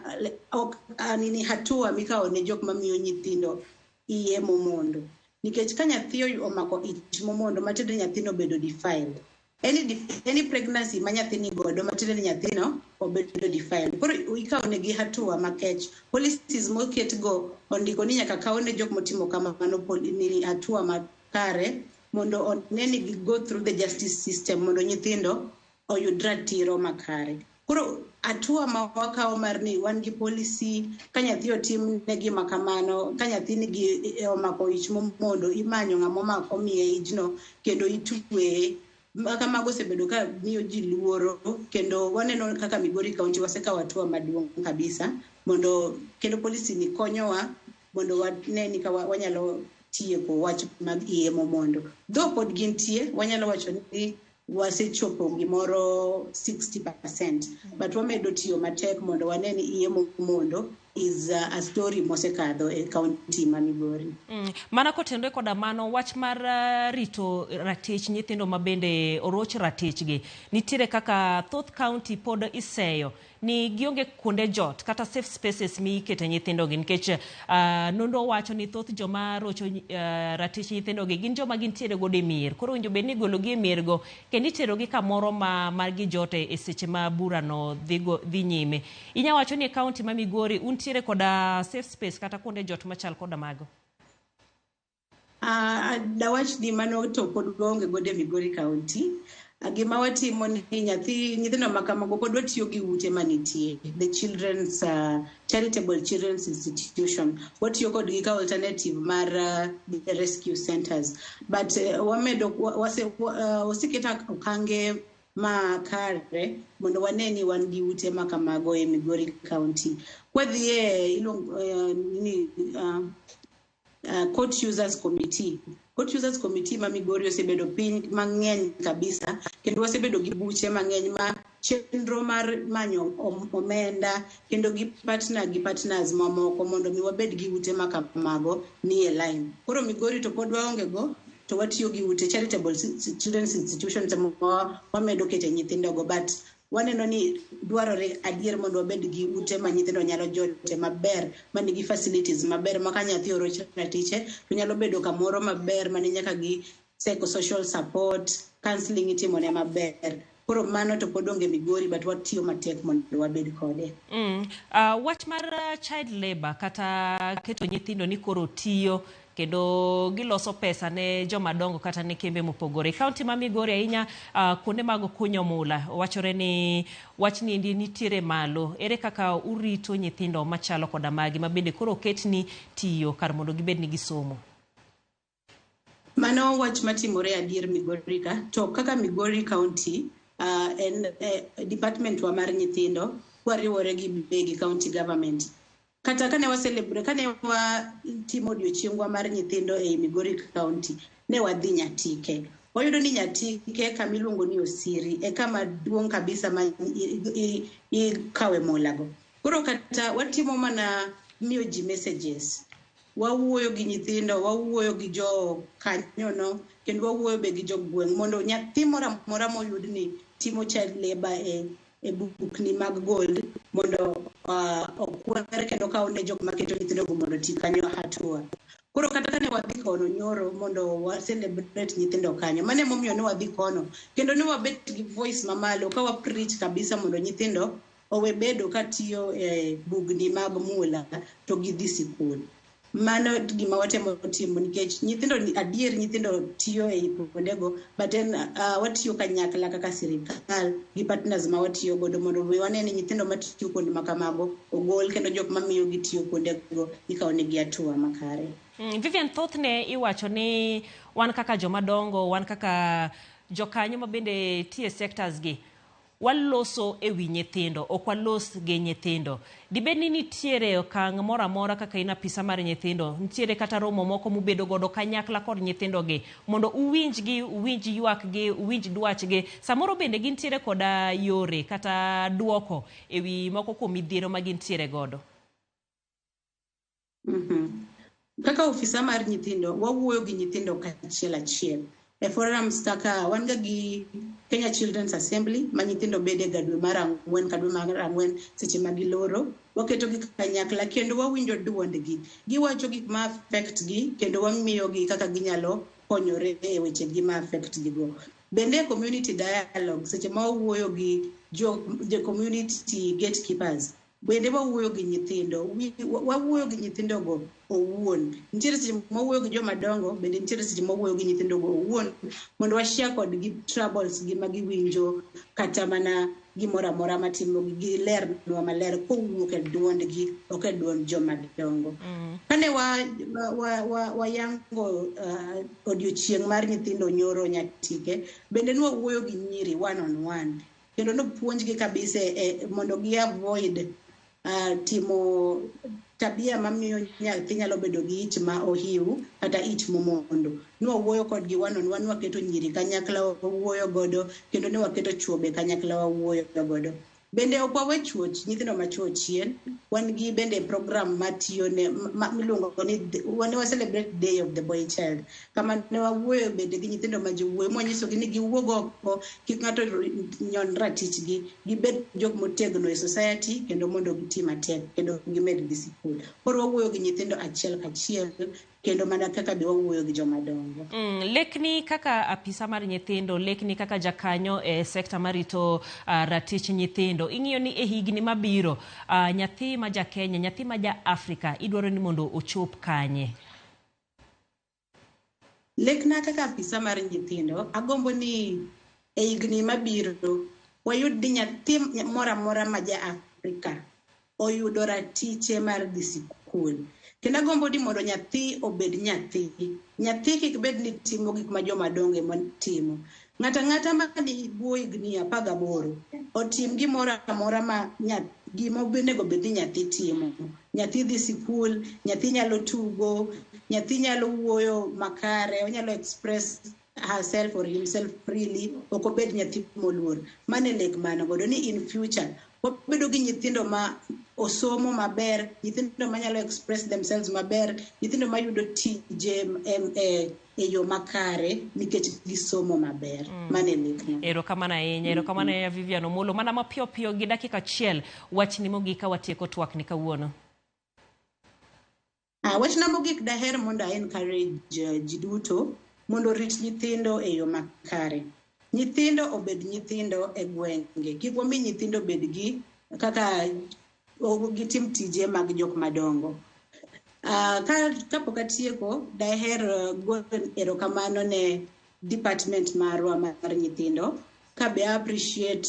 ok nini hatua mikawo ne jok mamiyo nyithindo iye momondo. Nikech ka nyathi omako ich momondo, matiende nyathino obedo defiled. Any pregnancy ma nyathi ni godo matiende ni nyathino obedo defiled. Koro ikawo negi hatua makech. Policies moket go ondiko ni nyaka kaw ne jok motimo kamano ni hatua makare mondo one ni gi go through the justice system mondo nyithindo oyud ratiro makare. Koro hatua ma wakawo mar ni wan gi policy ka nyathi otim ne gima kamano, ka nyathi nigi omako ich momondo, imanyo ng'ama omako omiye ijno kendo itweye. Kamago osebedo ka miyo ji luoro, kendo waneno kaka Migori County wasekawo hatua maduong' kabisa mondo kendo policy ni konyowa mondo wane ni ka wanyalo tieko wach mag iye momondo. Though pod gintie, wanyalo wacho ni wasechopo gimoro 60%, but wamedo tiyo matek mondo wane ni iye momondo is a story mosekadho e county ma Migori. Mana kotenore koda mano, wach mar rito ratich nyithindo ma bende oroch ratichgi, nitiere kaka thoth county pod iseyo ni gionge kuonde jot kata safe spaces mikete nyithindogi, nikech nonro wacho ni thoth joma rocho ratich nyithindogi gin joma gintiere godo e mier. Koro owinjo bed ni igologi e miergo kendo iterogi kamoro ma gijote e seche ma burano dhi nyime. Inya wacho ni e county ma Migori untiere koda safe space kata kuonde jot machal koda mago? Dawach ni mano to pod waonge godo e Migori County. Gima watimo ni nyithindo ma kamago pod watiyo gi ute manitie, the children's charitable children's institution. Watiyo kodgi ka alternative mar the rescue centers, but wamedo waseketo okange makare mondo wane ni wan gi ute ma kamago e Migori County. Kwadhi e iluongo ni Court Users Committee. Court Users Committee ma Migori osebedo piny mang'eny kabisa, kendo wasebedo gi buche mang'eny ma chenro mar manyo omenda kendo gi partner gi partners mamoko mondo mi wabed gi ute ma kamago ni e line. Koro Migori to pod waonge go, to watiyo gi ute charitable children's institutions ema wamedo kete nyithindogo, but waneno ni dwarore adier mondo wabed gi ute ma nyithindo nyalo jote maber, manigi facilities maber, ma ka nyathi oroch ratiche to nyalo bedo kamoro maber mani nyaka gi psychosocial support, counseling itimone maber. Koro mano to pod onge Migori, but watiyo matek mondo wabed kode. Wach mar child labor kata keto nyithindo ni koro tiyo kendo giloso pesa ne joma dongo kata ne kembe mopogore. Kaunti ma Migori ahinya, kuonde mag kunyo mula wachore ni wachni endi nitiere malo. Ere kaka urito nyithindo machalo koda magi ma bende koro oketni tiyo kar mondo gibed ni gisomo? Mano wach matimore adier Migori ka, to kaka Migori County en department wa mar nyithindo wariwore gi be gi county government. Kata kane wa celebrate, kane watimo odiochiengwa mar nyithindo ei Migori County, ne wadhi Nyatike. Wayudo ni Nyatike kama iluongo ni Osiri e kama duong' kabisa ma ikawe mulago. Koro kata watimo mana miyo ji messages, wawuoyo gi nyithindo, wawuoyo gi jo kanyono, kendo wawuoyo be gi jogweng' mondo nyathi moro amora moyud ni timo child labor e bukni mag gold mondo okwer kendo kaw ne jok maketo nyithindogo mondo oti kanyo hatua. Koro kata kane wadhi kono nyoro mondo wa celebrate nyithindo kanyo, mano emomiyo ne wadhi kono kendo ne wabet gi voice mamalo ka wa preach kabisa mondo nyithindo owe bedo katiyo e bugni mag mula to gidhi sikul. Mano gima watemo timo nikech nyithindo adier nyithindo tiyo e kuondego, but then watiyo kanyakla kaka sirikal gi partners ma watiyo godo mondo we wane ni nyithindo matiyo kuonde ma kamago ogol kendo jok mamiyo gitiyo kuondego ikawo negi hatua makare. Vivian, thothne iwacho ni wan kaka joma dongo, wan kaka jokanyo ma bende tiye sectors gi, waloso e wi nyithindo, ok walos gi nyithindo. Dibed ni nitiere okang' moro amora kaka in apisa mar nyithindo, nitiere kata romo moko mubedo godo kanyakla kod nyithindo gi mondo uwinjgi, uwinj ywakgi, uwinj dwachgi. Samoro bende gintiere koda yore kata duoko e wi moko kuom midhiero ma gintiere godo. Kaka ofisa mar nyithindo, wawuoyo gi nyithindo kachiel achiel. E forums kaka wan ga gi Kenya Children's Assembly ma nyithindo bede ga dwe mar ang'wen ka dwe mar ang'wen seche ma giloro, waketo gi kanyakla kendo wawinjo duondgi. Giwacho gik ma affect gi kendo wamiyogi kaka ginyalo konyore e weche gi ma affect gi go. Bende e community dialogue, seche ma wawuoyo gi jo community gatekeepers, bende wawuoyo gi nyithindo, wawuoyo gi nyithindogo owuon. Nitiere seche ma wawuoyo gi joma dongo, bende nitiere seche ma wawuoyo gi nyithindogo owuon, mondo washare kodgi troubles gi ma giwinjo, kata mana gimoro amora matimogi, gilernwa maler kowuok e duondgi, ok e duond joma dongo. Kane wayango odiochieng' mar nyithindo nyoro Nyatike, bende ne wawuoyo gi nyiri one on one, kendo nopuonjgi kabisa mondo gi avoid timo tabia mamiyo nyathi nyalo bedo gi ich ma ohiu kata ich momondo. Ne wawuoyo kodgi one on one, waketo nyiri kanyakla wawuoyo godo, kendo ne waketo chwo be kanyakla wawuoyo godo. Bende ok wawe chwo, nyithindo machuo chien. Wan gi bende program matiyo ne miluongo ni ne wa celebrate Day of the Boy Child, kama ne wawuoyo bende gi nyithindo ma jowuoyi, mwanyisogi ni giwuog oko, kik ng'ato nyon ratichgi, gibed jok motegno e society, kendo mondo giti matek kendo gimed gi sikul. Koro wawuoyo gi nyithindo achiel kachiel, kendo mana kaka be wawuoyo gi joma dongo. Lekni kaka apisa mar nyithindo, lekni kaka jakanyo e sekta marito ratich nyithindo, ing'iyo ni e higni mabiro nyathi ma ja Kenya, nyathi ma ja Afrika idwaro ni mondo ochop kanye? Lekna kaka apisa mar nyithindo, agombo ni e higni mabiro wayud ni nyathi moro amora ma ja Afrika oyudo ratiche mar dhi sikul. Kendo agombo ni mondo nyathi obed nyathi. Nyathi kik bed ni timo gik ma joma dongo ema timo. Ng'ato ang'ata ma ni bwo higni 18 otim gimoro amora ma gima onego bed ni nyathi timo. Nyathi dhi sikul, nyathi nyalo tugo, nyathi nyalo wuoyo makare, onyalo express herself or himself freely, ok obed nyathi moluor. Mano e lek mano godo ni in future wabedo gi nyithindo ma osomo maber, nyithindo manyalo express themselves maber, nyithindo mayudo tije e yo makare nikech gisomo maber. Mano e lekna. Erokamano ahinya, erokamano ahinya Vivian Omolo. Mana mapiyo piyo gi dakika achiel, wachni mogik ka watieko twak ni kawuono. Wachna mogik daher mondo a encourage ji duto mondo orit nyithindo e yo makare. Nyithindo obed nyithindo e gwenge. Kik wami nyithindo bed gi kaka gitim tije mag jok madongo. Kapok atieko, daher goyo erokamano ne department marwa mar nyithindo. Ka be appreciate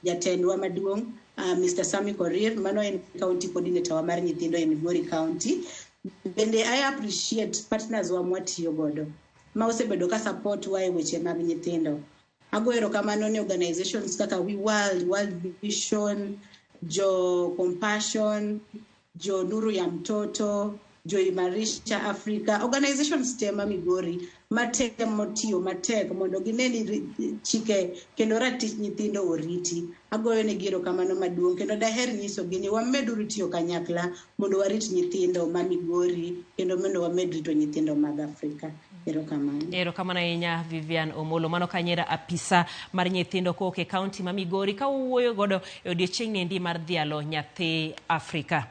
jatendwa maduong', Mr. Sammy Korir, mano en county coordinator wa mar nyithindo e Migori County. Bende I appreciate partners wa mwatiyo godo ma osebedo ka support wa e weche mag nyithindo. Agoyo erokamano ne organizations kaka We World, World Vision, jo Compassion, jo Nuru ya Mtoto, jo Imarisha Africa, organizations te ma Migori matemo tiyo matek mondo gine ni chike kendo ratich nyithindo oriti. Agoyo negi erokamano maduong' kendo daher nyisogi ni wameduru tiyo kanyakla mondo warit nyithindo ma Migori kendo mondo wamed rito nyithindo mag Afrika. Erokamano. Erokamano ahinya Vivian Omolo. Mano kanyera apisa mar nyithindo kowuok e kaunti ma Migori ka wuoyo godo e odiochieng' niendi mar dhialo nyathi Afrika.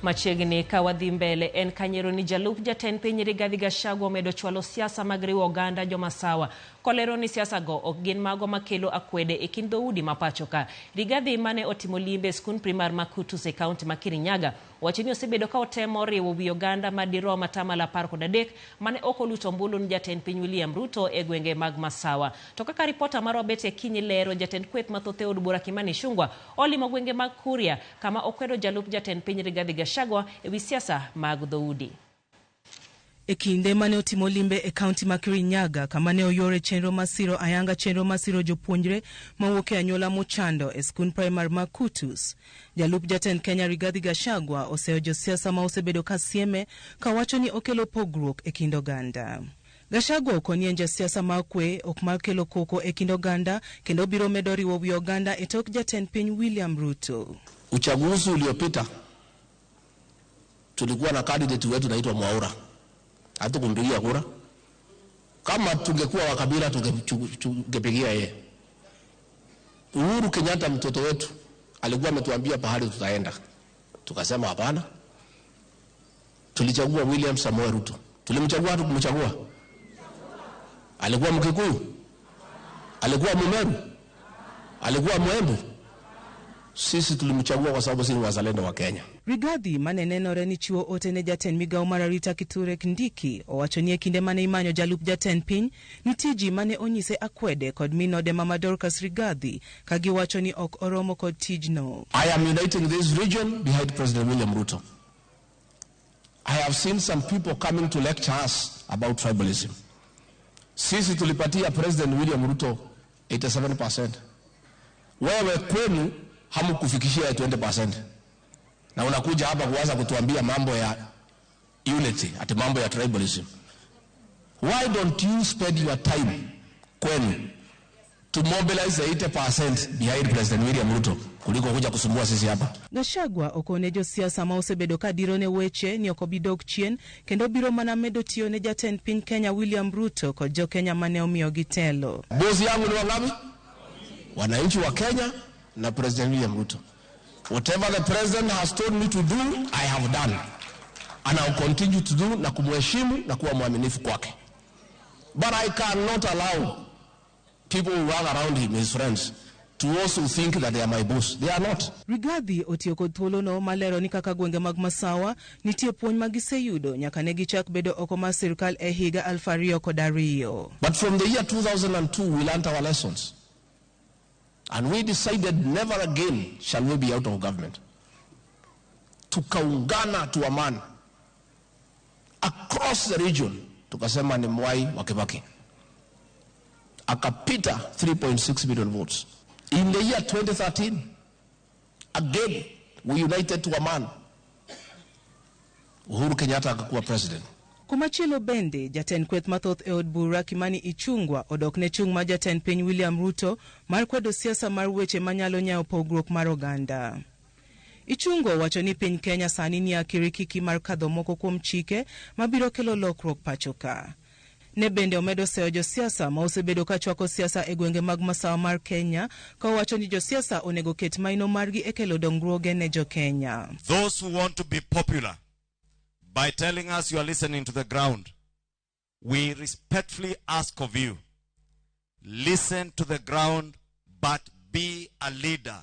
Machiegni ka wadhi mbele en kanyero ni jalup jatend piny Rigathi Gachagua omedo chwalo siasa mag riwo oganda jomasawa kolero ni siasa go ok gin mago makelo akwede e kind dhoudi ma pacho ka. Rigathi mane otimo limbe e skund primar ma Kutus e kaunti ma Kirinyaga wacho ni osebedo ka otemo riwo wi oganda madirom 13% mane ok oluto ombulu ni jatend piny William Ruto e gwenge mag Masawa. To kaka ripota marwa Betty Akinyi lero, jatend kweth mathoth e od bura Kimani Ichung'wah olimo gwenge mag Kuria kama okwedo jalup jatend piny Rigathi Gachagua e wi siasa mag dhoudi. E kinde mane otimo limbe e kaunti ma Kirinyaga kama ne oyore chenro masiro ayanga chenro masiro jopuonjre mawuok e anyuola mochando e skund primar ma Kutus. Jalup jatend Kenya Rigathi Gachagua oseyo josiasa ma osebedo ka sieme ka wacho ni okelo pogruok e kind oganda. Gachagua okoni en jasiasa mar kwe ok mar kelo koko e kind oganda kendo biro medo riwo wi oganda e tok jatend piny William Ruto. Uchaguzi uliopita Tulikuwa na candidate wetu naitwa Mwaura, hatukumpigia kura. Kama tungekuwa wa kabila tungepigia yeye. Uhuru Kenyatta mtoto wetu alikuwa ametuambia pahali tutaenda, tukasema hapana. Tulichagua William Samoei Ruto. Tulimchagua, hatukumchagua? Alikuwa Mkikuyu? Alikuwa Mumeru? Alikuwa Mwembu? Sisi tulimchagua kwa sababu sisi ni wazalendo wa Kenya. Rigathi mane nenore ni chiwo ote ne jatend migao mar arita Kithure Kindiki owacho ni e kinde mane imanyo jalup jatend piny nitie ji mane onyise akwede kod minode Mama Dorcas Rigathi ka giwacho ni ok oromo kod tijno. I am uniting this region behind President William Ruto. I have seen some people coming to lecture us about tribalism. Sisi tulipatia President William Ruto 87%. Wewe kwenu hamkufikishia 20%. Na unakuja hapa kuanza kutuambia mambo ya unity, ati mambo ya tribalism. Why don't you spend your time kwenu to mobilize the 80% behind President William Ruto kuliko kuja kusumbua sisi hapa? Gachagua okone josiasa ma osebedo ka dirone weche ni ok obi dok chien kendo biro mana medo tiyo ne jatend piny Kenya William Ruto kod jo Kenya mane omiyogi telo. Bosi yangu ni wangapi? Wananchi wa Kenya na President William Ruto. Whatever the president has told me to do, I have done. And I will continue to do na kumheshimu na kuwa mwaminifu kwake. But I cannot allow people who run around him, his friends, to also think that they are my boss. They are not. Rigathi otiyo kod thuolono malero ni kaka gwenge mag Masawa nitie puonj ma giseyudo nyaka ne gichak bedo oko mar sirkal e higa 2002. But from the year 2002, we learned our lessons. And we decided never again shall we be out of government. Tukaungana to a man across the region. Tukasema ni Mwai wa Kibaki. Akapita 3.6 million votes. In the year 2013, again, we united to a man. Uhuru Kenyatta akakuwa president. Kumachielo bende, jatend kweth mathoth e od bura Kimani Ichung'wa odok ne chung' mar jatend piny William Ruto mar kwedo siasa mar weche manyalo nyayo pogruok mar oganda. Ichung'wa owacho ni piny Kenya sani ni akirikiki mar kadho moko kuom chike mabiro kelo lokruok pacho ka. Ne bende omedo seyo josiasa ma osebedo ka chwako siasa e gwenge mag masawa mar Kenya ka owacho ni josiasa onego ket maino margi e kelo dongruoge ne jo-Kenya. Those who want to be popular by telling us you are listening to the ground, we respectfully ask of you, listen to the ground, but be a leader.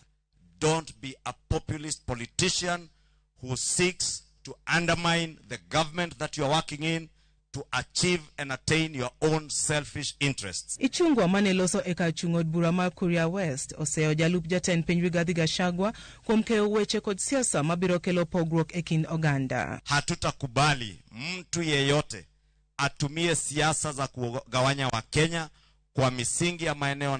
Don't be a populist politician who seeks to undermine the government that you are working in to achieve and attain your own selfish interests. Ichung'wa mane loso e kar chung' od bura mar Kuria West oseyo jalup jatend piny Rigathi Gachagua kuom keyo weche kod siasa mabiro kelo pogruok e kind oganda. Hatutakubali mtu yeyote atumie siasa za kugawanya Wakenya kwa misingi ya maeneo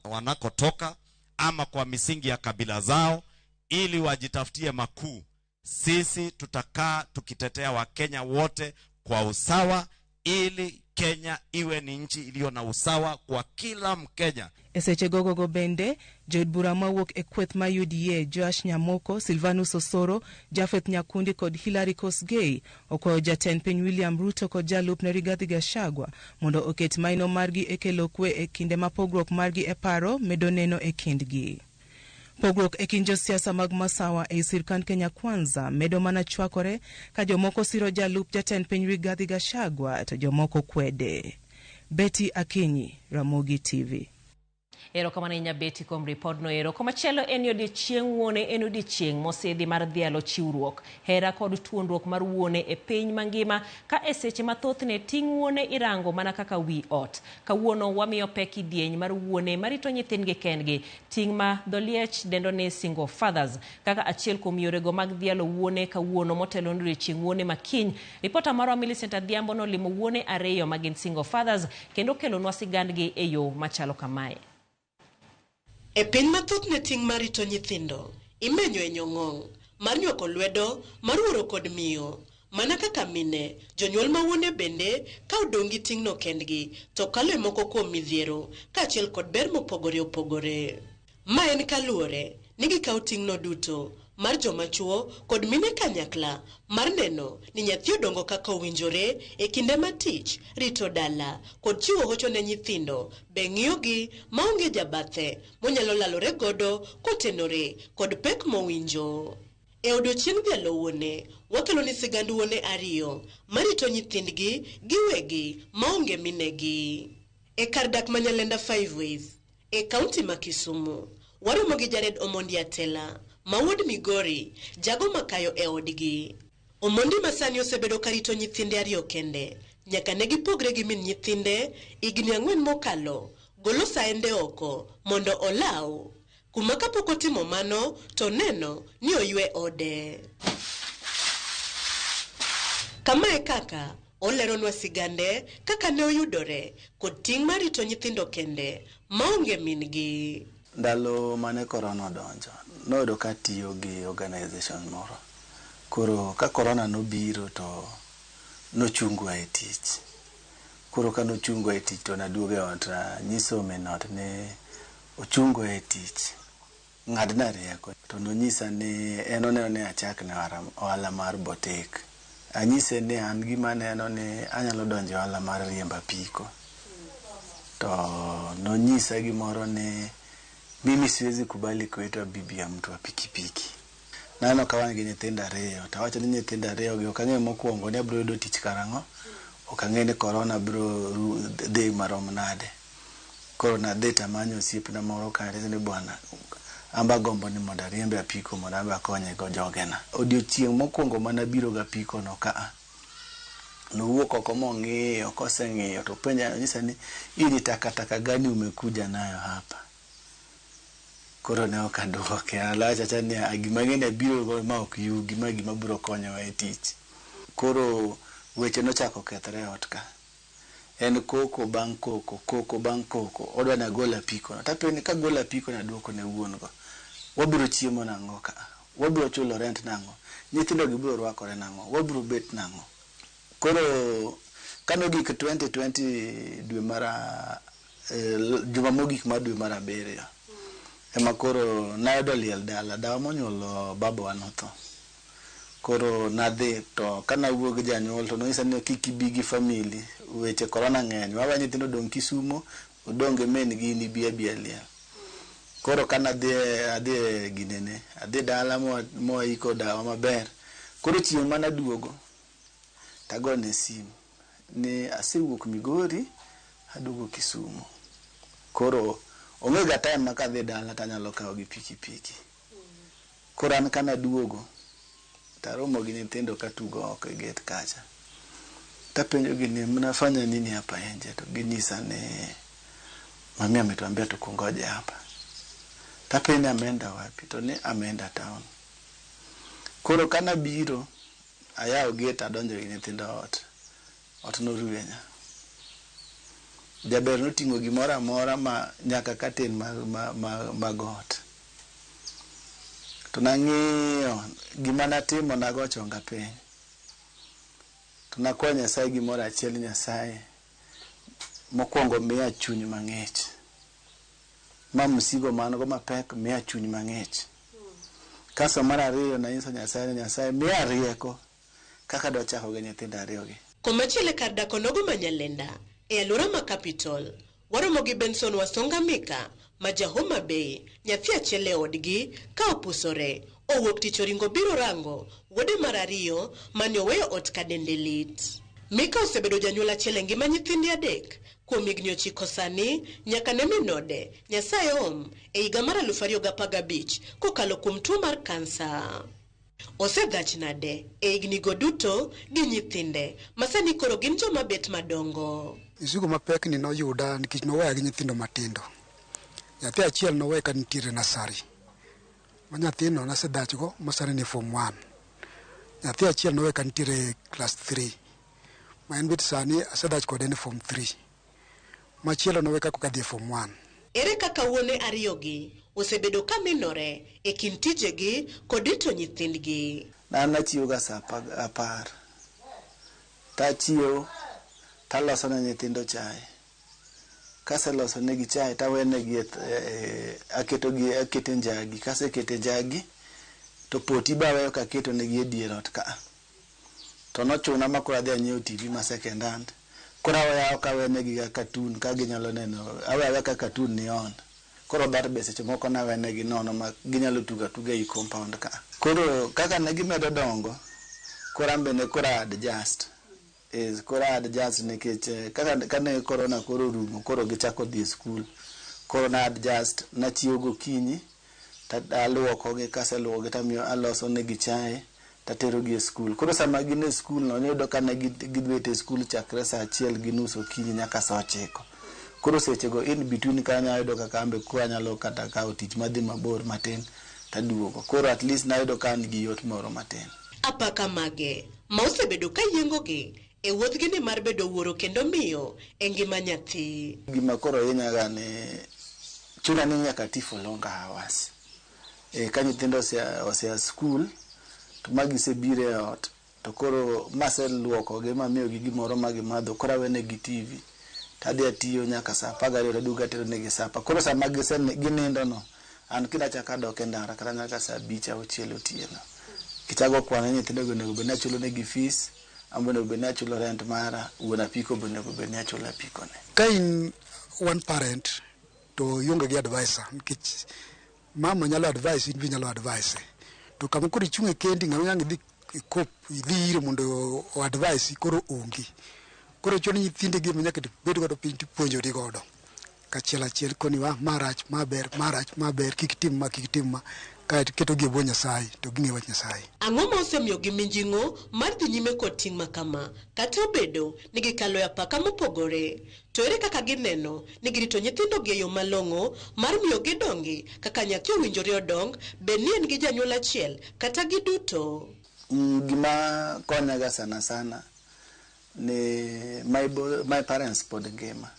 wanakotoka ama kwa misingi ya kabila zao ili wajitafutie makuu. Sisi tutakaa tukitetea Wakenya wote kwa usawa ili Kenya iwe ni nchi iliyo na usawa kwa kila Mkenya. E seche gogogo bende, jood bura mawuok e kweth mar UDA Joash Nyamoko, Silvanus Osoro, Japheth Nyakundi kod Hilary Kosgei okwayo jatend piny William Ruto kod jalupne Rigathi Gachagua mondo oket maino margi e kelo kwe e kinde ma pogruok margi e paro medo neno e kindgi. Pogruok e kind josiasa mag Masawa ei sirkand Kenya Kwanza medo mana chwakore ka jomoko siro jalup jatend piny Rigathi Gachagua to jomoko kwede. Betty Akinyi, Ramogi TV. Erokamano ahinya Betty kuom ripodno ero. Komachielo en odiechieng' wuone, en odiechieng' mosidhi mar dhialo chiwruok, hera kod tuonruok mar wuone e piny mangima ka e seche mathothne ting' wuone irango mana kaka wi ot. Kawuono wamiyo pek kidieny mar wuone marito nyithindgi kendgi, ting' ma dholiech dendo ni single fathers, kaka achiel kuom yorego mag dhialo wuone kawuono motelo ne odiechieng' wuone makiny. Ripota marwa Millicent Adhiambo nolimo wuone ariyo magin single fathers kendo kelonwa sigandgi e yo machalo kamae. E piny mathoth ne ting' mar rito nyithindo imenyo e nyong'ong', mar nywako lwedo, mar wuoro kod miyo. Mana kaka mine, jonyuol ma wuone bende ka odong' gi ting'no kendgi to kalo e moko kuom midhiero kaachiel kod ber mopogore opogore. Ma en kaluwore ni gikawo ting'no duto mar joma chuo kod mine kanyakla mar neno ni nyathi odongo kaka owinjore e kinde ma tich, rito dala kod chiwo hocho ne nyithindo be ng'iyogi maonge jabathe monyalo lalore godo kotenore kod pek mowinjo. E odiochieng' dhialo wuone, wakelo ni sigand wuone ariyo marito nyithindgi giwegi maonge minegi. E kar dak ma Nyalenda Five Ways, e kaunti ma Kisumu, waromo gi Jared Omondi Atela, ma wuod Migori, jago makayo e odgi. Omondi ma sani osebedo karito nyithinde ariyo kende, nyaka ne gipogre gi min nyithinde higni 4 mokalo, golo saende oko mondo olaw. Kuma kapok otimo mano to neno ni oywe ode. Kama e kaka oleronwa sigande kaka ne oyudore kod ting' mar rito nyithindo kende maonge min-gi. Ndalo mane korona odonjo, noyudo ka atiyo gi organization moro. Koro ka korona nobiro to nochungwa e tich. Koro ka nochungwa e tich to naduogo e ot anyiso min ot ni ochungwa e tich, ng'adna rieko. To nonyisa ni en oneno ni achakne ohala mar boutique. Anyise ni an gima aneno ni anyalo donjo e ohala mar riembo apiko. To nonyisa gimoro ni mimi siwezi kubali kuitwa bibi ya mtu wa pikipiki. Naneno ka wan gi nyithindo ariyo, to awacho ni nyithindo ariyo gi ok ang'eyo mokwongo ni abiro yudo tich karang'o, ok ang'eyo ni korona biro dhi marom nade. Koro nadhi tamanyo osiepna moro kae ni bwana, an be agombo ni mondo ariembe apiko mondo an be akonye go jogena. Odiochieng' mokwongo manabiro gi apiko no ka, nowuok oko mong'iyo, koseng'iyo to openja, onyisa ni hii ni takataka gani umekuja nayo hapa? Koro ne ok aduoke, awacho awacha ni gima ang'e ni abiro go ma ok yugi, ma gima biro konyowa e tich. Koro weche nochako kethre e ot ka. En koko bang' koko, koko bang' koko, odwa ni agol apiko no. Tapenje ni kagolo apiko no aduoko ne wuon go, wabiro chiemo nang'o ka? Wabiro chulo rent nang'o? Nyithindo gi biro rwakore nang'o? Wabiro bet nang'o? Koro kanogik 2020 dwe mar juma mogik mar dwe mar 7 ema koro nayudo liel dala, dawa monyuolo babawa notho. Koro nadhi to kanawuok gi janyuol to nonyisa ni kik ibi gi family, weche korona ng'eny, wawe nyithindo odong' Kisumo, odong' gi min gi in ibi abiya liel. Koro kanadhi adhi e ginene, adhi dala mwaiko dawa maber. Koro chieng' manaduogo, tagone simu ni asewuok Migori, aduogo Kisumo. Koro onge ga time ma kadhi dala tanyalo kawo gi pikipiki. Koro an kanaduogo, taromo gi nyithindo katugo oko e gate kacha. Tapenjo gi ni mnafanya nini hapa nje? To ginyisa ni mami ametuambia tukungoje hapa. Tapenjo ni ameenda wapi? To ni ameenda town. Koro kanabiro, ayawo gate adonjo gi nyithindo ot. Ot norwenya. Jaber noting'o gimoro amora ma nyaka curtain mag ot. To nang'iyo gima natimo nago chonga piny. To nakwayo Nyasaye gimoro achiel, Nyasaye mokwongo miya chuny mang'ich. Ma msigo ma an go mapek miya chuny mang'ich. Kasto mar ariyo nanyiso Nyasaye ni Nyasaye miya rieko kaka adwa chako gi nyithindo ariyo gi. Komachielo e kar dak onogo ma Nyalenda, e alwora ma Capital, waromo gi Benson Wasonga Mika, ma ja Homa Bay, nyathi achiel e odgi, ka opusore, owuok tich oringo biro rango wuode mar ariyo mane oweyo ot ka dende lit. Mika osebedo janyuol achiel e ngima nyithinde 3 kuom higni 9 sani nyaka ne min ode Nyasaye om e higa mar 2015 kokalo kuom tuo mar kansa. Osedhach nade e higni go duto gi nyithinde ma sani koro gin joma bet madongo. Mzigo mapek ni noyuda nikech noweya gi nyithindo matindo. Nyathi achiel noweya ka nitiere nursery. Ma nyathino nasedhachgo ma sani ni form 1. Nyathi achiel noweya ka nitiere class 3. Ma en bet sani asedhach kode ni form 3. Machielo noweya ka koka dhi e form 1. Ere kaka wuone ariyogi osebedo ka minore e kind tijegi kod rito nyithindgi? An achiewo ga saa 10. Tachiewo taloso ne nyithindo chae. Kaseloso negi chae tawenegi aketogi akete njagi. Kasekete njagi To poti be aweyo kaketo negi e dier ot ka. To nochuna ma koro adhi anyiewo TV ma second hand. Koro aweyo ok awenegi ga cartoon ka ginyalo neno, aweyo aweya ka cartoon ni on. Koro dhoot be seche moko nawenegi nono ma ginyalo tugo atuga ei compound ka. Koro kaka ne gimedo dongo, koro an bende koro a adjust. Yes, koro a adjust nikech kaka kane corona koro orumo, koro gichako dhi e skul. Koro na adjust, nachiewo gokinyi, to aluokogi, kaseluokogi tamiyo aloso negi chae, taterogi e skul. Koro sama gin e skul no, iyudo ka ne gibet e skul chakre saa 1:30 okinyi nyaka saa 9. Koro sechego in between kanyo ayudo kaka an be koro anyalo kata kawo tich madhi mabor matin taduogo. Koro at least nayudo ka an gi yot moro matin. Apaka mage ma osebedo ka yiengogi e wuodhgi ni mar bedo wuoro kendo miyo e ngima nyathi. Gima koro hinyaga ni chuna ni nyaka ati for longer hours. Ka nyithindo osea skul to ma gisebiro e ot to koro maseluokogi mamiyogi gimoro ma gimadho koro awenegi TV tadhi atiyo nyaka saa 12 taduogo atero negi sapa. Koro sama ginindo no an kendo achako adok e ndara kata nyaka saa 5 6 otieno. Kichako kwano nyithindo go onego bed ni achulo negi fees, an be onego bed ni achulo rent mara, wuon apiko be onego bed ni achulo apiko ne. Ka in one parent to ionge gi advisor nikech mama nyalo advise in be inyalo advise. To kama koro ichung' e kendi ng'ama nyang' idhi ikop idhi ire mondo o advise koro onge. Koro chuno ni nyithindi gi nyaka ibed godo piny tipuonjori godo. Kachiel achiel koni wa ma rach, ma ber, ma rach, ma ber, kik itim ma, kik itim ma. Kaeto iketogi e bwo Nyasaye to ging'e wach Nyasaye. Ang'o ma osemiyogi mijing'o mar dhi nyime kod ting' ma kama, kata obedo ni gikalo e apaka mopogore? To ere kaka gineno ni girito nyithindogi e yo malong'o mar miyo gidongi kaka nyathi owinjore odong, bed ni en gi janyuol achiel kata giduto? Gima konyaga sana sana ni my parents pod ngima.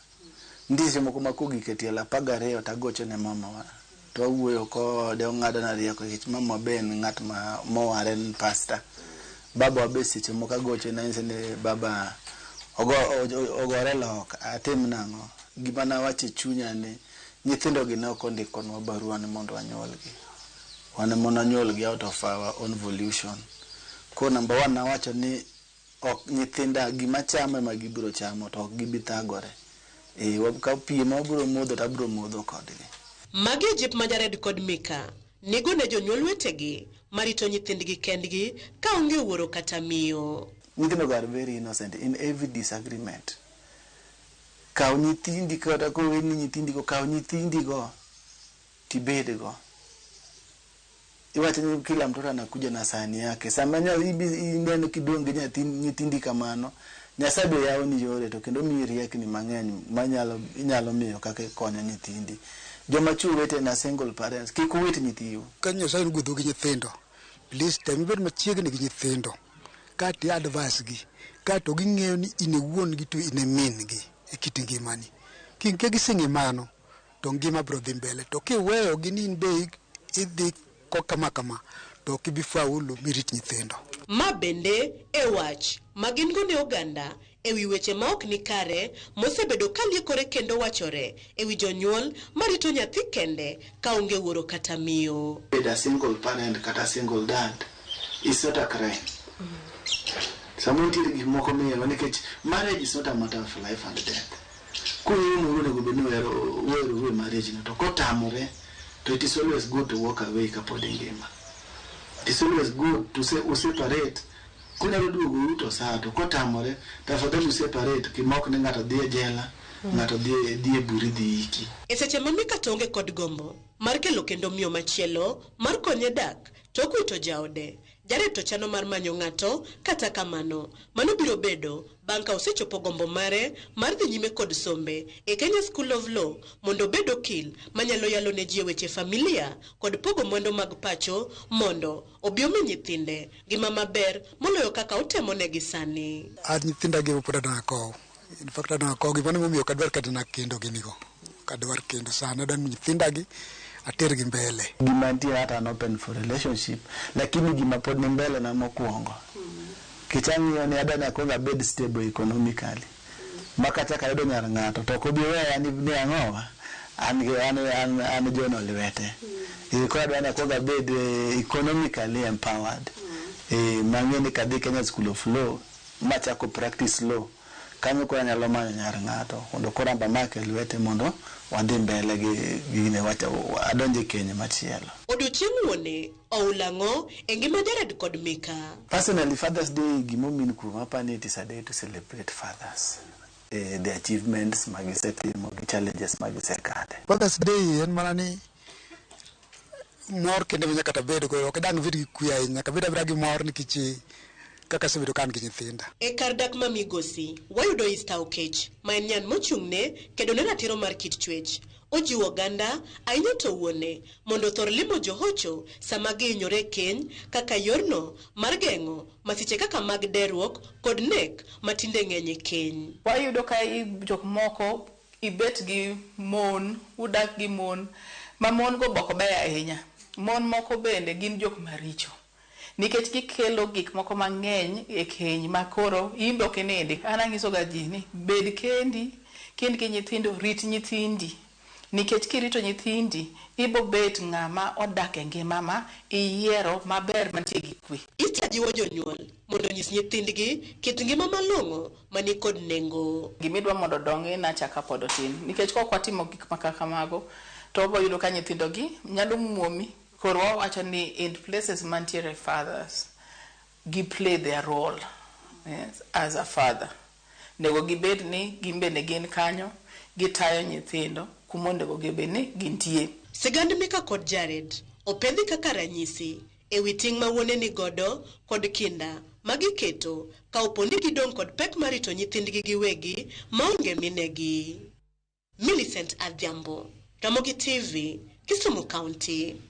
Nitie seche moko ma kogik e tielo 12 tagocho ne mamawa to wawuoyo kode ong'adona rieko nikech mamawa be en ng'at ma moware en pastor. Babawa be seche moko agochone anyise ni baba ogore loka atim nang'o. Gima nawacho e chunya ni nyithindogi ne ok ondikonwa barua ni mondo wanyuolgi. Wan ema wanyuolgi out of our own volition. Koro number 1 nawacho ni ok nyithinda gima chamo ema gibiro chamo to ok gibi thagore. Ka pi ema wabiro modho to abiro modho kodgi. Magi e jip ma Jared kod Mika nigo ne jonyuol wetegi marito nyithindgi kendgi ka onge wuoro kata miyo. Nyithindo go are very innocent in every disagreement. Kaw nyithindi kata koweni nyithindi go, kaw nyithindi go tibed go. Iwacho ni kila mtoto anakuja na sahani yake. Sama ineno kidong' gi nyithindi kamano, Nyasaye be yawoni yore to kendo miyi riekni mang'eny manyalo inyalo miyo kaka ikonyo nyithindi. Joma chwo wetena single parents, kik uwit nyithiu. Ka Nyasaye ogwedhou gi nyithindo, please tem ibed machiegni gi nyithindo. Kato i advise gi, kato ging'eyo ni in e wuon gi to in e min gi e kit ngimani. Ka giseng'e mano, to ngima biro dhi mbele. To kiweyo gi ni in be idhi kama kama, to ok ibi faulu mirit nyithindo. Ma bende e wach ma gin go ne oganda ewi weche ma ok ni kare mosebedo ka liekore kendo wachore ewi jonyuol marito nyathi kende ka onge wuoro kata miyo. Bedo a single parent kata single dad is not a crime. Samoro nitiere gik moko miyero nikech marriage is not a matter of life and death. Kunyuomoru onego bed ni uweroru e marriage no to kotamore to it is always good to walk away kapod ingima. It is always good to say useparate. Kunyalo duogoru to sawa to kotamore to afadhali useparate kimok ni ng'ato dhi e jela, ng'ato dhi e bur idhi iki. E seche ma Mika to onge kod gombo mar kelo kendo miyo machielo mar konye dak tok wito jaode, Jared to chano mar manyo ng'ato, kata kamano, mano biro bedo bang' ka osechopo gombo mare mar dhi nyime kod sombe e Kenya School of Law mondo obed okil manyalo yalo ne ji e weche familia kod pogo mwandu mag pacho mondo obi omi nyithinde ngima maber moloyo kaka otemo negi sani. An nyithinda gi pod adwa kow. In fact adwa kow gi mano emomiyo ok adwar kata na kendo gini go. Ok adwar kendo sani adwa ni nyithinda gi atergi mbele. Gima nitie hata an open for relationship, lakini gima pod ni mbele na mokwongo. Nikech ang'iyo ni adwa ni akwong abed stable economically. Ma kachako ayudo nyar ng'ato to ok obi weya ni ang'owa. An John Olwete. Koro adwa ni akwong abed economically empowered. Mang'e ni kadhi Kenya School of Law machako practice law, kanyo koro anyalo manyo nyar ng'ato mondo koro amba make lwete mondo wadhi mbele gi gine adonje keny machielo. Odiochieng' wuone oulang'o e ngima Jared kod Mika. Personally, Father's Day gimomin kuom apani it is a day to celebrate fathers. The achievements magisetimo gi challenges magisekadhe. Father's Day en mana ni mor kende ma nyaka tabed go, ok dang' bed gi kwe ahinya, nyaka abed abeda gi mor nikech kaka asebedo ka an gi nyithinda. E kar dak ma Migosi, wayudo Easter Okech, ma en nyan mochung'ne kedo ne ratiro mar kit chwech. Ojiwo oganda, ahinya to wuone, mondo othor limo johocho sama gihinyore e keny kaka yorno mar geng'o masiche kaka mag derruok kod nek matinde ng'eny e keny. Wayudo ka jok moko ibet gi mon, udak gi mon, ma mon go bok beyo ahinya. Mon moko bende gin jok maricho. Nikech gikelo gik moko mang'eny e keny ma koro in be ok inindi. An ang'iso ga ji ni bed kendi, kind gi nyithindo, rit nyithindi. Nikech kirito nyithindi, ibo bet ng'ama odak e ngima ma iyiero maber mantie gi kwe. Easter jiwo jonyuol mondo onyis nyithindgi kit ngima malong'o mani kod nengo. Gimidwa mondo odong nacha kapod otin. Nikech kok watimo gik ma kamago, to wabo yudo ka nyithindogi nyalo muomi. Koro wawacho ni in places mantiere fathers, gi play their role, yes, as a father. Nego gibed ni gin bende gin kanyo, gitayo nyithindo kuma onego gibed ni gintie. Sigand Mika kod Jared opedhi kaka ranyisi e wi ting' ma wuone ni godo kod kinda ma giketo ka opo ni gidong' kod pek mar rito nyithindgi giwegi maonge minegi. Millicent Adhiambo, Ramogi TV, Kisumu County.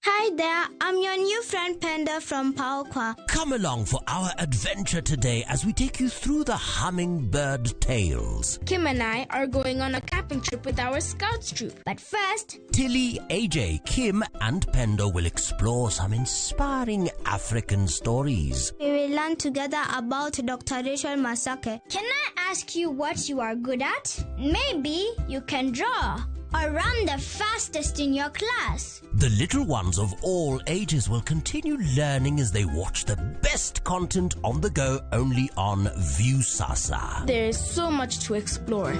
Hi there, I'm your new friend Penda from Paokwa. Come along for our adventure today as we take you through the hummingbird tales. Kim and I are going on a camping trip with our scouts troop. But first, Tilly, AJ, Kim, and Pendo will explore some inspiring African stories. We will learn together about Dr. Rachel Masake. Can I ask you what you are good at? Maybe you can draw or run the fastest in your class. The little ones of all ages will continue learning as they watch the best content on the go only on Viusasa. There is so much to explore.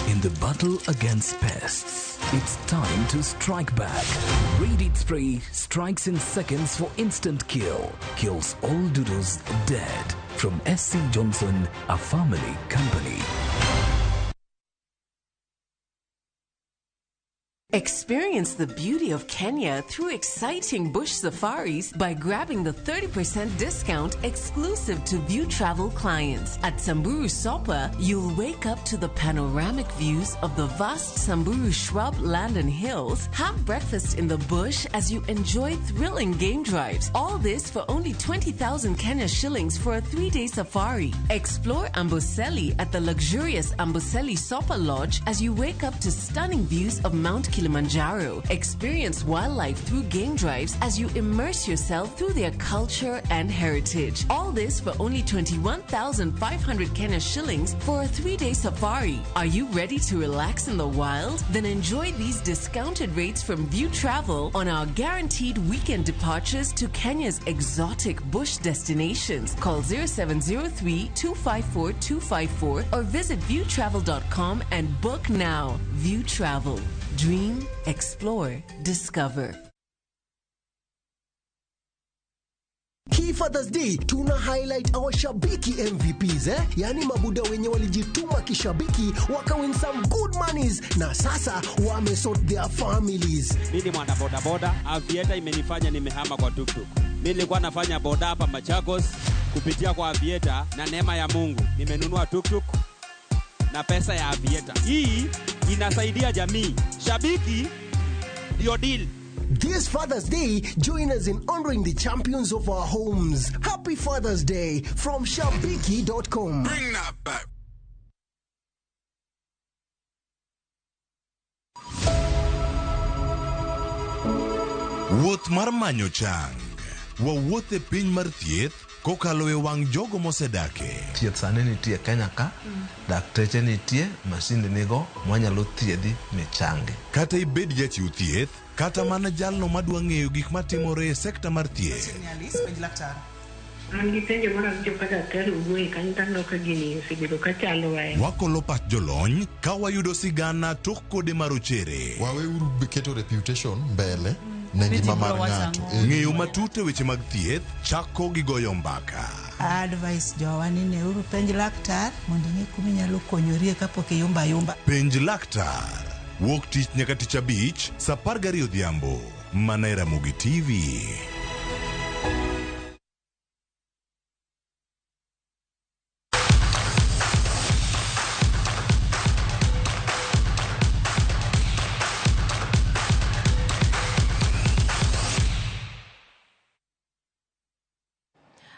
In the battle against pests, it's time to strike back. Raid Spray strikes in seconds for instant kill. Kills all doodles dead. From SC Johnson, a family company. Experience the beauty of Kenya through exciting bush safaris by grabbing the 30% discount exclusive to View Travel clients. At Samburu Sopa, you'll wake up to the panoramic views of the vast Samburu shrub land and hills, have breakfast in the bush as you enjoy thrilling game drives. All this for only 20,000 Kenya shillings for a 3-day safari. Explore Amboseli at the luxurious Amboseli Sopa Lodge as you wake up to stunning views of Mount Kilimanjaro. Experience wildlife through game drives as you immerse yourself through their culture and heritage. All this for only 21,500 Kenya shillings for a 3-day safari. Are you ready to relax in the wild? Then enjoy these discounted rates from View Travel on our guaranteed weekend departures to Kenya's exotic bush destinations. Call 0703 254 254 or visit viewtravel.com and book now. View Travel. Dream, explore, discover. Hii Father's Day tuna highlight our shabiki MVPs, Yani mabuda wenye walijituma kishabiki waka win some good monies na sasa wame sort their families. Mimi mwana boda boda, Aviator imenifanya nimehama kwa tuktuk. Mimi nilikuwa nafanya boda hapa Machakos kupitia kwa Aviator na neema ya Mungu nimenunua tuktuk na pesa ya Aviator. Hii inasaidia jamii. Shabiki ndio deal. This Father's Day, join us in honoring the champions of our homes. Happy Father's Day from Shabiki.com. Bring that back. Wuoth mar manyo chang. Wawuoth e piny mar thieth kokalo e wang' jogo mosedake. Thieth sani nitie Kenya ka, dakteche nitie, masinde nigo mwanyalo thiedhi michangi. Kata ibed jachiw thieth, kata mana jalno madwa ng'eyo gik matimore e sekta mar thieth. An gi penjo moro awinjo ka daktari owuoye kanyo to aneno ka gini osebedo ka chando wa. Wakolo pach jolony ka wayudo sigana tok kode marochere. Waweuru keto reputation mbele ne ngima mar ng'ato. Ng'eyo matut e weche mag thieth chako gi goyo mbaka. Advice jowa ni neuru penj laktar mondo ing'e kuma inyalo konyorie kapok iyumba ayumba. Penj laktar. Wuok tich nyaka tich abich, saa 12 odhiambo. Mana e Ramogi TV.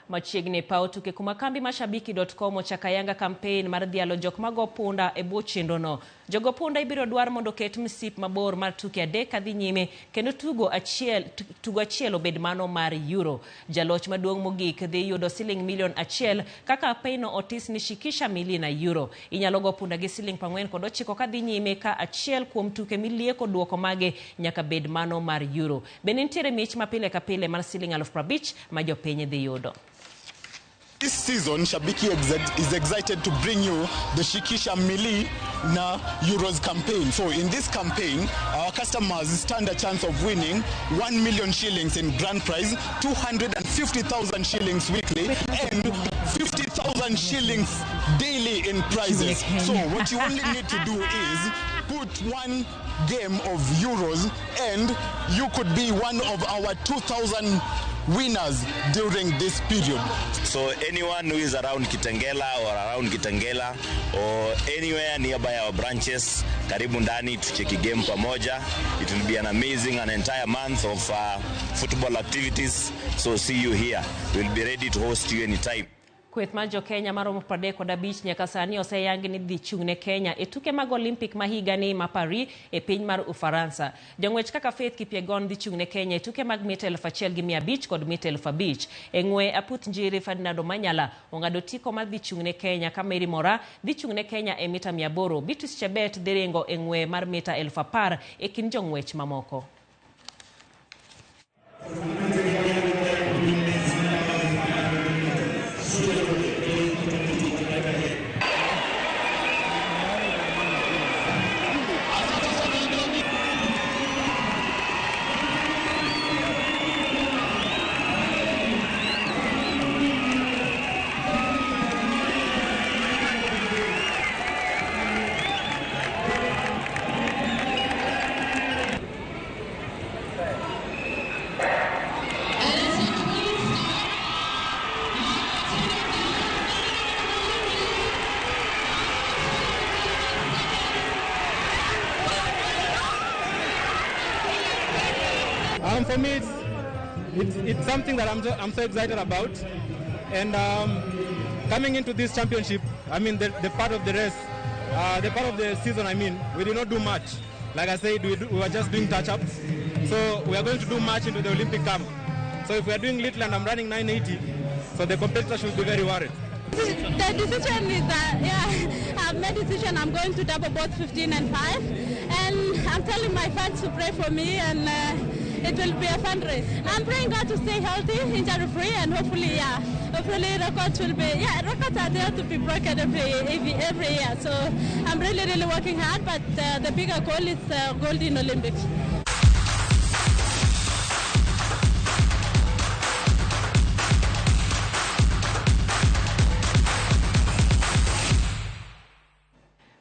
Machiegni e paw tuke kuma kambi mashabiki.com ochako ayanga kampen mar dhialo jok mago punda e bwo chenrono. Jogo punda ibiro dwar mondo oket msip mabor mar tuke 3 kadhi nyime kendo tugo achiel obed mano mar Euro. Jaloch maduong' mogik dhi yudo siling milion 1 kaka apeino otis ni shikisha mili na Euro. Inyalo go punda gi siling 49 kadhi nyime ka achiel kuom tuke milieko duoko mage nyaka bed mano mar Euro. Bende nitiere mich ma pile ka pile mar siling 50,000 ma jopiny dhi yudo. This season, Shabiki is excited to bring you the Shikisha Mili na Euros campaign. So in this campaign, our customers stand a chance of winning 1 million shillings in grand prize, 250,000 shillings weekly, and 50,000 shillings daily in prizes. So what you only need to do is put one game of Euros and you could be one of our 2,000 winners during this period. So anyone who is around Kitengela or around Kitengela or anywhere nearby our branches, karibu ndani tucheki game pamoja. It will be an amazing an entire month of football activities. So see you here. We'll be ready to host you anytime. Kweth mar jo Kenya maromo 35 nyaka sani oseyangi ni dhi chung' ne Kenya e tuke mag Olympic ma higani ma Paris e piny mar Ufaransa. Jong'wech kaka Faith Kipyegon dhi chung' ne Kenya e tuke mag mita 1500 kod mita 5000. E ng'we aputh njiri Ferdinand Omanyala ong'ado tiko mar dhi chung' ne Kenya ka Mary Mora dhi chung' ne Kenya e mita 800. Beatrice Chebet dhi ringo e ng'we mar mita 10,000 e kind jong'wech mamoko. For me, it's something that I'm so excited about, and coming into this championship, I mean the part of the race, the part of the season, I mean, we did not do much. Like I said, we were just doing touch-ups. So we are going to do much into the Olympic camp. So if we are doing little and I'm running 980, so the competitor should be very worried. The decision is that, yeah, I've made a decision. I'm going to double both 15 and 5, and I'm telling my fans to pray for me, and it will be a fun race. I'm praying God to stay healthy, injury-free, and hopefully, yeah, hopefully records will be, yeah, records are there to be broken every year. So I'm really, really working hard, but the bigger goal is gold in Olympics.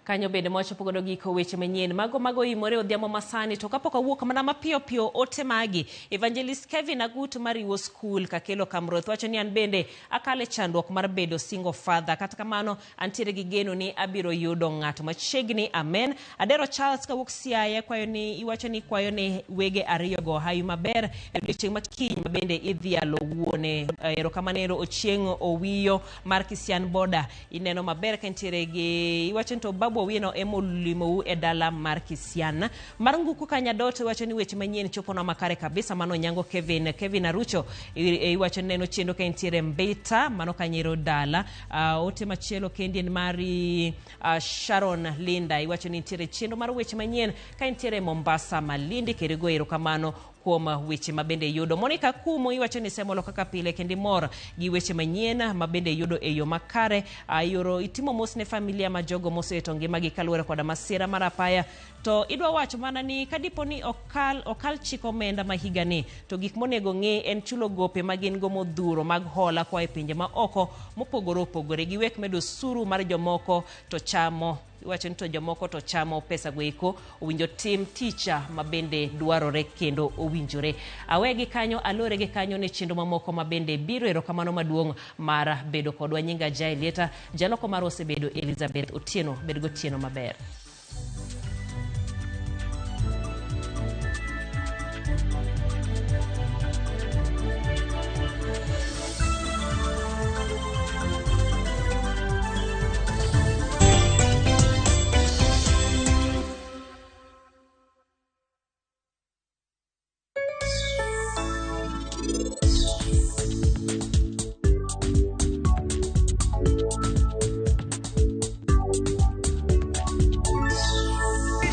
Kanyo bende mwachopo godo giko weche manyien mago imore odhiambo masani. To kapok awuok mana mapiyo piyo ote magi, Evangelist Kevin Agut mariwo school Kakelo Kamroth wacho ni an bende akale chandruok mar bedo single father, kata kamano antiere gi geno ni abiro yudo ng'ato machiegni, amen. Adero Charles kawuok Siaya kwayo ni iwacho ni kwayo ni wege ariyo go hayu maber e odiechieng' ma kiny ma bende idhialo wuone. Erokamano Ochieng' Owiyo mar Kisian Boda, ineno maber ka nitiere gi iwacho ni to babu Babu Owino emolimou e dala mar Kisian. Mar Nguku Kanyadoto iwacho ni weche manyien choponwa makare kabisa. Mano Nyango Kevin, Kevin Arucho iwacho ni neno chenro ka entiere Mbita, mano Kanyero dala. Ote machielo kendi en mari Sharon Linda, iwacho ni nitiere chenro mar weche manyien ka entiere Mombasa Malindi. Kerigo erokamano kuom weche mabende yudo. Monica Kumo iwacho ni semolo kaka pile kendo imor gi weche manyien mabende yudo e yo makare. Yoro itimo mos ne familia ma jogo moseto ngimagi kaluwore koda masira mar apaya. To idwa wacho mana ni kadipo ni okal chik omenda ma higani, to gik monego ng'i en chulo gope ma gin go modhuro mag hola koa e pinje ma oko mopogore opogore. Giwek medo osuru mar jomoko to chamo, iwacho ni to jomoko to chamo pesa go eko. Owinjo tim ticha mabende dwarore kendo owinjore. Awegi kanyo, alore gi kanyo ne chenro mamoko mabende biro. Erokamano maduong' mar bedo kodwa. Nyinga Jaelieta, jaloko mar osebedo Elizabeth Otieno. Bed gotieno maber.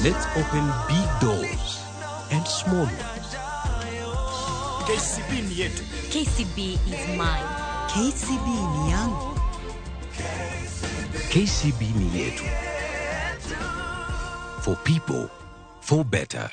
Let's open big doors and small ones. KCB ni yetu. KCB is mine. KCB ni yangu. KCB ni yetu. For people, for better.